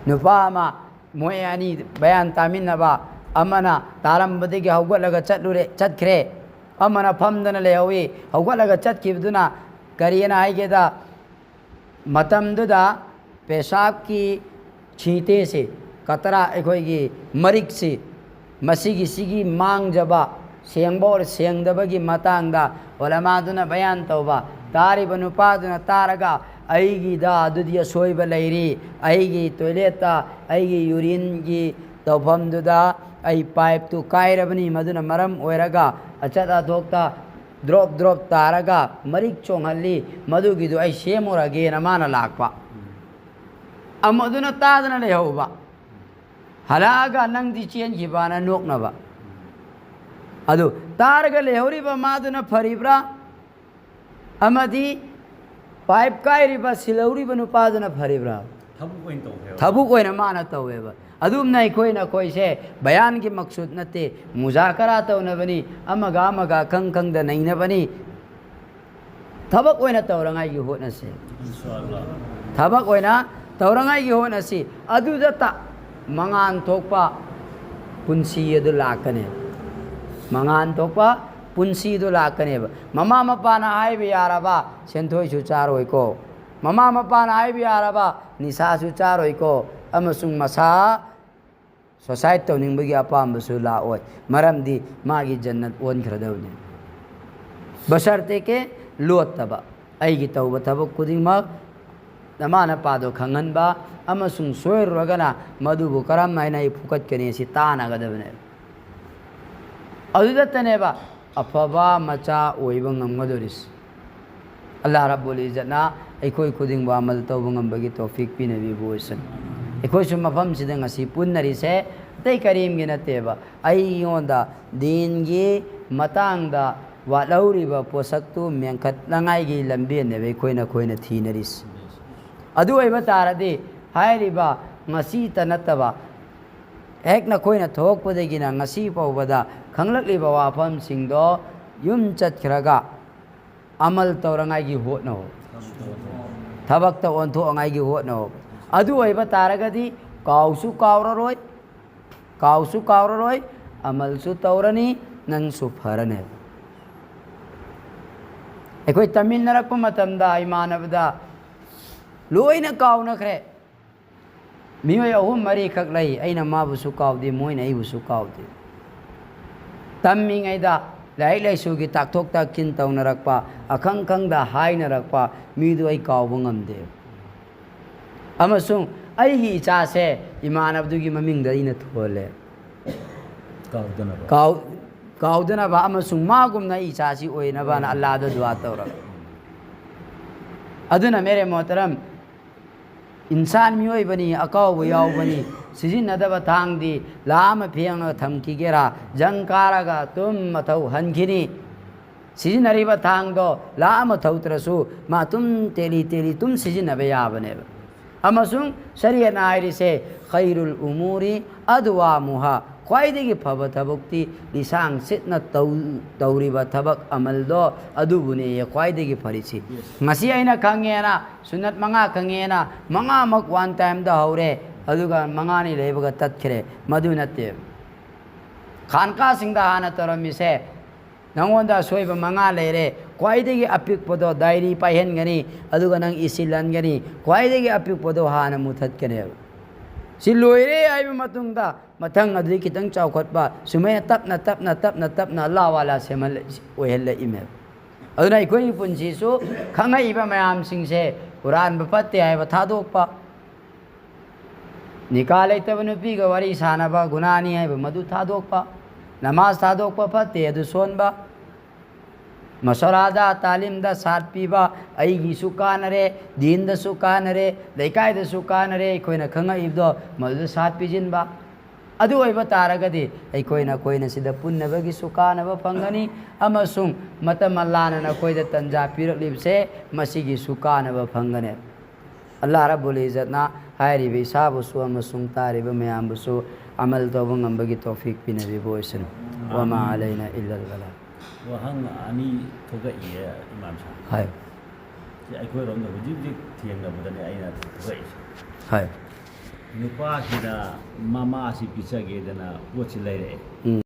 ꯅꯨꯄꯥ ꯑꯃ, ꯃꯣꯏ ꯑꯅꯤ ꯕꯌꯥꯟ ꯇꯥꯃꯤꯟꯅꯕ, ꯑꯃꯅ ꯇꯥꯔꯝꯕꯗꯒꯤ ꯍꯧꯒꯠꯂꯒ ꯆꯠꯂꯨꯔꯦ, ꯆꯠꯈ꯭ꯔꯦ, ꯑꯃꯅ ꯐꯝꯗꯅ ꯂꯩꯍꯧꯏ꯫ ꯍꯧꯒꯠꯂꯒ ꯆꯠꯈꯤꯕꯗꯨꯅ ꯀꯔꯤꯅ ꯍꯥꯏꯒꯦꯗ, ꯃꯇꯝꯗꯨꯗ ꯄꯦꯁꯥꯞꯀꯤ ꯁꯤꯇꯦꯁꯦ, ꯀꯇꯔꯥ, ꯑꯩꯈꯣꯏꯒꯤ ꯃꯔꯤꯛꯁꯤ, ꯃꯁꯤꯒꯤꯁꯤꯒꯤ ꯃꯥꯡꯖꯕ, ꯁꯦꯡꯕ ꯑꯣꯔ ꯁꯦꯡꯗꯕꯒꯤ ꯃꯇꯥꯡꯗ ꯎꯂꯃꯥꯗꯨꯅ ꯕꯌꯥꯟ ꯇꯧꯕ, ꯇꯥꯔꯤꯕ ꯅꯨꯄꯥꯗꯨꯅ ꯇꯥꯔꯒ, "ꯑꯩꯒꯤꯗ ꯑꯗꯨꯗꯤ ꯑꯁꯣꯏꯕ ꯂꯩꯔꯤ, ꯑꯩꯒꯤ ꯇꯣꯏꯂꯦꯠꯇ ꯑꯩꯒꯤ ꯌꯨꯔꯤꯟꯒꯤ ꯇꯧꯐꯝꯗꯨꯗ ꯑꯩ ꯄꯥꯏꯞꯇꯨ ꯀꯥꯏꯔꯕꯅꯤ, ꯃꯗꯨꯅ ꯃꯔꯝ ꯑꯣꯏꯔꯒ ꯑꯆꯠ ꯑꯊꯣꯛꯇ ꯗ꯭ꯔꯣꯞ ꯗ꯭ꯔꯣꯞ ꯇꯥꯔꯒ ꯃꯔꯤꯛ ꯆꯣꯡꯍꯜꯂꯤ, ꯃꯗꯨꯒꯤꯗꯨ ꯑꯩ ꯁꯦꯝꯃꯨꯔꯒꯦꯅ" ꯃꯥꯅ ꯂꯥꯛꯄ꯫ ꯑꯃꯗꯨꯅ ꯇꯥꯗꯅ ꯂꯩꯍꯧꯕ꯫ ꯍꯜꯂꯛꯑꯒ ꯅꯪꯗꯤ ꯆꯦꯟꯈꯤꯕꯅ ꯅꯣꯛꯅꯕ꯫ ꯑꯗꯨ ꯇꯥꯔꯒ ꯂꯩꯍꯧꯔꯤꯕ ꯃꯥꯗꯨꯅ ꯐꯔꯤꯕ꯭ꯔꯥ? ꯑꯃꯗꯤ ꯄꯥꯏꯞ ꯀꯥꯏꯔꯤꯕ, ꯁꯤꯜꯍꯧꯔꯤꯕ ꯅꯨꯄꯥꯗꯨꯅ ꯐꯔꯤꯕ꯭ꯔꯥ? ꯊꯕꯛ ꯑꯣꯏꯅ ꯇꯧꯈ꯭ꯔꯦꯕ꯫ ꯊꯕꯛ ꯑꯣꯏꯅ ꯃꯥꯅ ꯇꯧꯋꯦꯕ꯫ ꯑꯗꯨꯝꯅ ꯑꯩꯈꯣꯏꯅ ꯑꯩꯈꯣꯏꯁꯦ ꯕꯌꯥꯟꯒꯤ ꯃꯛꯁꯨꯗ ꯅꯠꯇꯦ, ꯃꯨꯖꯥꯀꯔꯥ ꯇꯧꯅꯕꯅꯤ, ꯑꯃꯒ ꯑꯃꯒ ꯈꯪ ꯈꯪꯗ ꯅꯩꯅꯕꯅꯤ, ꯊꯕꯛ ꯑꯣꯏꯅ ꯇꯧꯔꯉꯥꯏꯒꯤ ꯍꯣꯠꯅꯁꯦ꯫ ꯏꯟꯁꯥ ꯑꯜꯂꯥ꯫ ꯊꯕꯛ ꯑꯣꯏꯅ ꯇꯧꯔꯉꯥꯏꯒꯤ ꯍꯣꯠꯅꯁꯤ꯫ ꯑꯗꯨꯗꯇ ꯃꯉꯥꯟ ꯊꯣꯛꯄ ꯄꯨꯟꯁꯤ ꯑꯗꯨ ꯂꯥꯛꯀꯅꯤ꯫ ꯃꯉꯥꯟ ꯊꯣꯛꯄ ꯄꯨꯟꯁꯤꯗꯨ ꯂꯥꯛꯀꯅꯦꯕ꯫ ꯃꯃꯥ ꯃꯄꯥꯅ ꯍꯥꯏꯕ ꯌꯥꯔꯕ ꯁꯦꯟꯊꯣꯏꯁꯨ ꯆꯥꯔꯣꯏꯀꯣ꯫ ꯃꯃꯥ ꯃꯄꯥꯅ ꯍꯥꯏꯕ ꯌꯥꯔꯕ ꯅꯤꯁꯥꯁꯨ ꯆꯥꯔꯣꯏꯀꯣ꯫ ꯑꯃꯁꯨꯡ ꯃꯁꯥ ꯁꯨꯁꯥꯏꯠ ꯇꯧꯅꯤꯡꯕꯒꯤ ꯑꯄꯥꯝꯕꯁꯨ ꯂꯥꯛꯑꯣꯏ꯫ ꯃꯔꯝꯗꯤ ꯃꯥꯒꯤ ꯖꯟꯅꯠ ꯑꯣꯟꯈ꯭ꯔꯗꯕꯅꯤ꯫ ꯕꯁꯔꯇꯦꯀꯦ ꯂꯣꯠꯇꯕ, ꯑꯩꯒꯤ ꯇꯧꯕ ꯊꯕꯛ ꯈꯨꯗꯤꯡꯃꯛ ꯅꯃꯥ ꯅꯄꯥꯗꯣ ꯈꯪꯍꯟꯕ ꯑꯃꯁꯨꯡ ꯁꯣꯏꯔꯨꯔꯒꯅ ꯃꯗꯨꯕꯨ ꯀꯔꯝ ꯍꯥꯏꯅ ꯑꯩ ꯐꯨꯀꯠꯀꯅꯤ ꯁꯤ ꯇꯥꯟꯅꯒꯗꯕꯅꯦꯕ꯫ ꯑꯗꯨꯗꯇꯅꯦꯕ ꯑꯐꯕ ꯃꯆꯥ ꯑꯣꯏꯕ ꯉꯝꯒꯗꯧꯔꯤꯁꯤ꯫ ꯑꯜꯂꯥꯍ ꯔꯕꯨꯜ ꯏꯖꯠꯅ ꯑꯩꯈꯣꯏ ꯈꯨꯗꯤꯡꯕꯨ ꯑꯃꯜ ꯇꯧꯕ ꯉꯝꯕꯒꯤ ꯇꯧꯐꯤꯛ ꯄꯤꯅꯕꯤꯕ ꯑꯣꯏꯁꯅꯨ꯫ ꯑꯩꯈꯣꯏꯁꯨ ꯃꯐꯝꯁꯤꯗ ꯉꯁꯤ ꯄꯨꯟꯅꯔꯤꯁꯦ ꯑꯇꯩ ꯀꯔꯤꯝꯒꯤ ꯅꯠꯇꯦꯕ, ꯑꯩꯉꯣꯟꯗ ꯗꯤꯟꯒꯤ ꯃꯇꯥꯡꯗ ꯋꯥꯠꯍꯧꯔꯤꯕ ꯄꯣꯠꯁꯛꯇꯨ ꯃꯦꯟꯈꯠꯅꯉꯥꯏꯒꯤ ꯂꯝꯕꯦꯟꯅꯦꯕ ꯑꯩꯈꯣꯏꯅ ꯑꯩꯈꯣꯏꯅ ꯊꯤꯅꯔꯤꯁꯤ꯫ ꯑꯗꯨ ꯑꯣꯏꯕ ꯇꯥꯔꯗꯤ ꯍꯥꯏꯔꯤꯕ ꯉꯁꯤꯇ ꯅꯠꯇꯕ ꯍꯦꯛ ꯅꯈꯣꯏꯅ ꯊꯣꯛꯂꯛꯄꯗꯒꯤꯅ ꯉꯁꯤ ꯐꯥꯎꯕꯗ ꯈꯪꯂꯛꯂꯤꯕ ꯋꯥꯐꯝꯁꯤꯡꯗꯣ ꯌꯨꯝ ꯆꯠꯈ꯭ꯔꯒ ꯑꯃꯜ ꯇꯧꯔꯉꯥꯏꯒꯤ ꯍꯣꯠꯅꯧ꯫ ꯊꯕꯛꯇ ꯑꯣꯟꯊꯣꯛꯅꯉꯥꯏꯒꯤ ꯍꯣꯠꯅꯧ꯫ ꯑꯗꯨ ꯑꯣꯏꯕ ꯇꯥꯔꯒꯗꯤ ꯀꯥꯎꯁꯨ ꯀꯥꯎꯔꯔꯣꯏ, ꯀꯥꯎꯁꯨ ꯀꯥꯎꯔꯔꯣꯏ, ꯑꯃꯜꯁꯨ ꯇꯧꯔꯅꯤ, ꯅꯪꯁꯨ ꯐꯔꯅꯦꯕ꯫ ꯑꯩꯈꯣꯏ ꯇꯝꯃꯤꯟꯅꯔꯛꯄ ꯃꯇꯝꯗ ꯏꯃꯥꯟꯅꯕꯗ ꯂꯣꯏꯅ ꯀꯥꯎꯅꯈ꯭ꯔꯦ꯫ ꯃꯤꯑꯣꯏ ꯑꯍꯨꯝ ꯃꯔꯤꯈꯛ ꯂꯩ, ꯑꯩꯅ ꯃꯥꯕꯨꯁꯨ ꯀꯥꯎꯗꯦ, ꯃꯣꯏꯅ ꯑꯩꯕꯨꯁꯨ ꯀꯥꯎꯗꯦ꯫ ꯇꯝꯃꯤꯉꯩꯗ ꯂꯥꯏꯔꯤꯛ ꯂꯥꯏꯁꯨꯒꯤ ꯇꯥꯛꯊꯣꯛ ꯇꯥꯛꯁꯤꯟ ꯇꯧꯅꯔꯛꯄ, ꯑꯈꯪ ꯈꯪꯗ ꯍꯥꯏꯅꯔꯛꯄ ꯃꯤꯗꯨ ꯑꯩ ꯀꯥꯎꯕ ꯉꯝꯗꯦ꯫ ꯑꯃꯁꯨꯡ ꯑꯩꯒꯤ ꯏꯆꯥꯁꯦ ꯏꯃꯥꯟꯅꯕꯗꯨꯒꯤ ꯃꯃꯤꯡꯗ ꯑꯩꯅ ꯊꯣꯜꯂꯦ꯫ ꯀꯥꯎꯗꯅꯕ꯫ ꯀꯥꯎ ꯀꯥꯎꯗꯅꯕ ꯑꯃꯁꯨꯡ ꯃꯥꯒꯨꯝꯅ ꯑꯩ ꯏꯆꯥꯁꯤ ꯑꯣꯏꯅꯕꯅ ꯑꯜꯂꯥꯗ ꯗꯨꯋꯥ ꯇꯧꯔꯒ꯫ ꯑꯗꯨꯅ ꯃꯦꯔꯦ ꯃꯣꯍꯇꯔꯝ, ꯏꯟꯁꯥꯟ ꯃꯤꯑꯣꯏꯕꯅꯤ, ꯑꯀꯥꯎꯕ ꯌꯥꯎꯕꯅꯤ꯫ ꯁꯤꯖꯤꯟꯅꯗꯕ ꯊꯥꯡꯗꯤ ꯂꯥ ꯑꯃ ꯐꯦꯡꯉꯒ ꯊꯝꯈꯤꯒꯦꯔꯥ, ꯖꯪ ꯀꯥꯔꯒ ꯑꯗꯨꯝ ꯃꯊꯧ ꯍꯟꯈꯤꯅꯤ꯫ ꯁꯤꯖꯤꯟꯅꯔꯤꯕ ꯊꯥꯡꯗꯣ ꯂꯥ ꯑꯃ ꯊꯧꯗ꯭ꯔꯁꯨ ꯃꯥ ꯑꯗꯨꯝ ꯇꯦꯂꯤ ꯇꯦꯂꯤ ꯑꯗꯨꯝ ꯁꯤꯖꯤꯟꯅꯕ ꯌꯥꯕꯅꯦꯕ꯫ ꯑꯃꯁꯨꯡ ꯁꯔꯤꯌꯠꯅ ꯍꯥꯏꯔꯤꯁꯦ, "ꯈꯩꯔꯨꯜ ꯎꯃꯨꯔꯤ ꯑꯗꯋꯥꯃꯨꯍꯥ", ꯈ꯭ꯋꯥꯏꯗꯒꯤ ꯐꯕ ꯊꯕꯛꯇꯤ ꯂꯤꯁꯥꯡ ꯁꯤꯠꯅ ꯇꯧ-, ꯇꯧꯔꯤꯕ ꯊꯕꯛ ꯑꯃꯜꯗꯣ ꯑꯗꯨꯕꯨꯅꯦꯌꯦ ꯈ꯭ꯋꯥꯏꯗꯒꯤ ꯐꯔꯤꯁꯤ꯫ ꯉꯁꯤ ꯑꯩꯅ ꯈꯪꯉꯦꯅ, ꯁꯨꯟꯅꯠ ꯃꯉꯥ ꯈꯪꯉꯦꯅ, ꯃꯉꯥꯃꯛ ꯋꯥꯟ ꯇꯥꯏꯝꯗ ꯍꯧꯔꯦ, ꯑꯗꯨꯒ ꯃꯉꯥꯅꯤ ꯂꯩꯕꯒ ꯇꯠꯈ꯭ꯔꯦ, ꯃꯗꯨ ꯅꯠꯇꯦ꯫ ꯈꯥꯟꯀꯥꯁꯤꯡꯗ ꯍꯥꯟꯅ ꯇꯧꯔꯝꯃꯤꯁꯦ, ꯅꯉꯣꯟꯗ ꯑꯁꯣꯏꯕ ꯃꯉꯥ ꯂꯩꯔꯦ, ꯈ꯭ꯋꯥꯏꯗꯒꯤ ꯑꯄꯤꯛꯄꯗꯣ ꯗꯥꯏꯔꯤ ꯄꯥꯏꯍꯟꯒꯅꯤ, ꯑꯗꯨꯒ ꯅꯪ ꯏꯁꯤꯜꯍꯟꯒꯅꯤ, ꯈ꯭ꯋꯥꯏꯗꯒꯤ ꯑꯄꯤꯛꯄꯗꯣ ꯍꯥꯟꯅ ꯃꯨꯊꯠꯀꯅꯦꯕ꯫ ꯁꯤ ꯂꯣꯏꯔꯦ ꯍꯥꯏꯕ ꯃꯇꯨꯡꯗ ꯃꯊꯪ ꯑꯗꯨꯗꯤ ꯈꯤꯇꯪ ꯆꯥꯎꯈꯠꯄ, ꯁꯨꯃꯥꯏꯅ ꯇꯞꯅ, ꯇꯞꯅ, ꯇꯞꯅ, ꯇꯞꯅ ꯑꯜꯂꯥꯍ ꯋꯥꯂꯥ ꯁꯦꯝꯍꯜꯂ-, ꯑꯣꯏꯍꯜꯂꯛꯏꯃꯦꯕ꯫ ꯑꯗꯨꯅ ꯑꯩꯈꯣꯏꯒꯤ ꯄꯨꯟꯁꯤꯁꯨ ꯈꯪꯉꯛꯏꯕ ꯃꯌꯥꯝꯁꯤꯡꯁꯦ, ꯍꯨꯔꯥꯟꯕ ꯐꯠꯇꯦ ꯍꯥꯏꯕ ꯊꯥꯗꯣꯛꯄ, ꯅꯤꯀꯥ ꯂꯩꯇꯕ ꯅꯨꯄꯤꯒ ꯋꯥꯔꯤ ꯁꯥꯟꯅꯕ ꯒꯨꯅꯥꯅꯤ ꯍꯥꯏꯕ ꯃꯗꯨ ꯊꯥꯗꯣꯛꯄ, ꯅꯃꯥꯖ ꯊꯥꯗꯣꯛꯄ ꯐꯠꯇꯦ ꯑꯗꯨ ꯁꯣꯟꯕ, ꯃꯁꯣꯔꯥꯗ, ꯇꯥꯂꯤꯝꯗ ꯁꯥꯠ ꯄꯤꯕ, ꯑꯩꯒꯤꯁꯨ ꯀꯥꯟꯅꯔꯦ, ꯗꯤꯟꯗꯁꯨ ꯀꯥꯟꯅꯔꯦ, ꯂꯩꯀꯥꯏꯗꯁꯨ ꯀꯥꯟꯅꯔꯦ, ꯑꯩꯈꯣꯏꯅ ꯈꯪꯉꯛꯏꯕꯗꯣ ꯃꯗꯨꯗ ꯁꯥꯠ ꯄꯤꯁꯤꯟꯕ꯫ ꯑꯗꯨ ꯑꯣꯏꯕ ꯇꯥꯔꯒꯗꯤ ꯑꯩꯈꯣꯏꯅ, ꯑꯩꯈꯣꯏꯅ ꯁꯤꯗ ꯄꯨꯟꯅꯕꯒꯤꯁꯨ ꯀꯥꯟꯅꯕ ꯐꯪꯒꯅꯤ, ꯑꯃꯁꯨꯡ ꯃꯇꯝ ꯑꯜꯂꯥꯅ ꯅꯈꯣꯏꯗ ꯇꯟꯖꯥ ꯄꯤꯔꯛꯂꯤꯕꯁꯦ ꯃꯁꯤꯒꯤꯁꯨ ꯀꯥꯟꯅꯕ ꯐꯪꯒꯅꯤ꯫ ꯑꯜꯂꯥꯍ ꯔꯕꯨꯜ ꯏꯖꯠꯅ ꯍꯥꯏꯔꯤꯕ ꯏꯁꯥꯕꯨꯁꯨ ꯑꯃꯁꯨꯡ ꯇꯥꯔꯤꯕ ꯃꯌꯥꯝꯕꯨꯁꯨ ꯑꯃꯜ ꯇꯧꯕ ꯉꯝꯕꯒꯤ ꯇꯧꯐꯤꯛ ꯄꯤꯅꯕꯤꯕ ꯑꯣꯏꯁꯅꯨ꯫ ꯋꯃꯥ ꯑꯂꯩꯅ ꯏꯜꯂꯜ ꯕꯂꯥꯒ꯫ ꯋꯥꯍꯪ ꯑꯅꯤ ꯊꯣꯛꯂꯛꯏꯌꯦ, ꯏꯃꯥꯝ ꯁꯥꯍꯕ꯫ ꯍꯥꯏ꯫ ꯁꯤ ꯑꯩꯈꯣꯏꯔꯣꯝꯗ ꯍꯧꯖꯤꯛ ꯍꯧꯖꯤꯛ ꯊꯦꯡꯅꯕꯗꯅꯦ ꯑꯩꯅ ꯊꯣꯛꯂꯛꯏꯁꯦ꯫ ꯍꯥꯏ꯫ ꯅꯨꯄꯥꯁꯤꯅ ꯃꯃꯥꯁꯤ ꯄꯤꯖꯒꯦꯗꯅ ꯄꯣꯠꯁꯤ ꯂꯩꯔꯛꯑꯦ꯫ ꯎꯝ꯫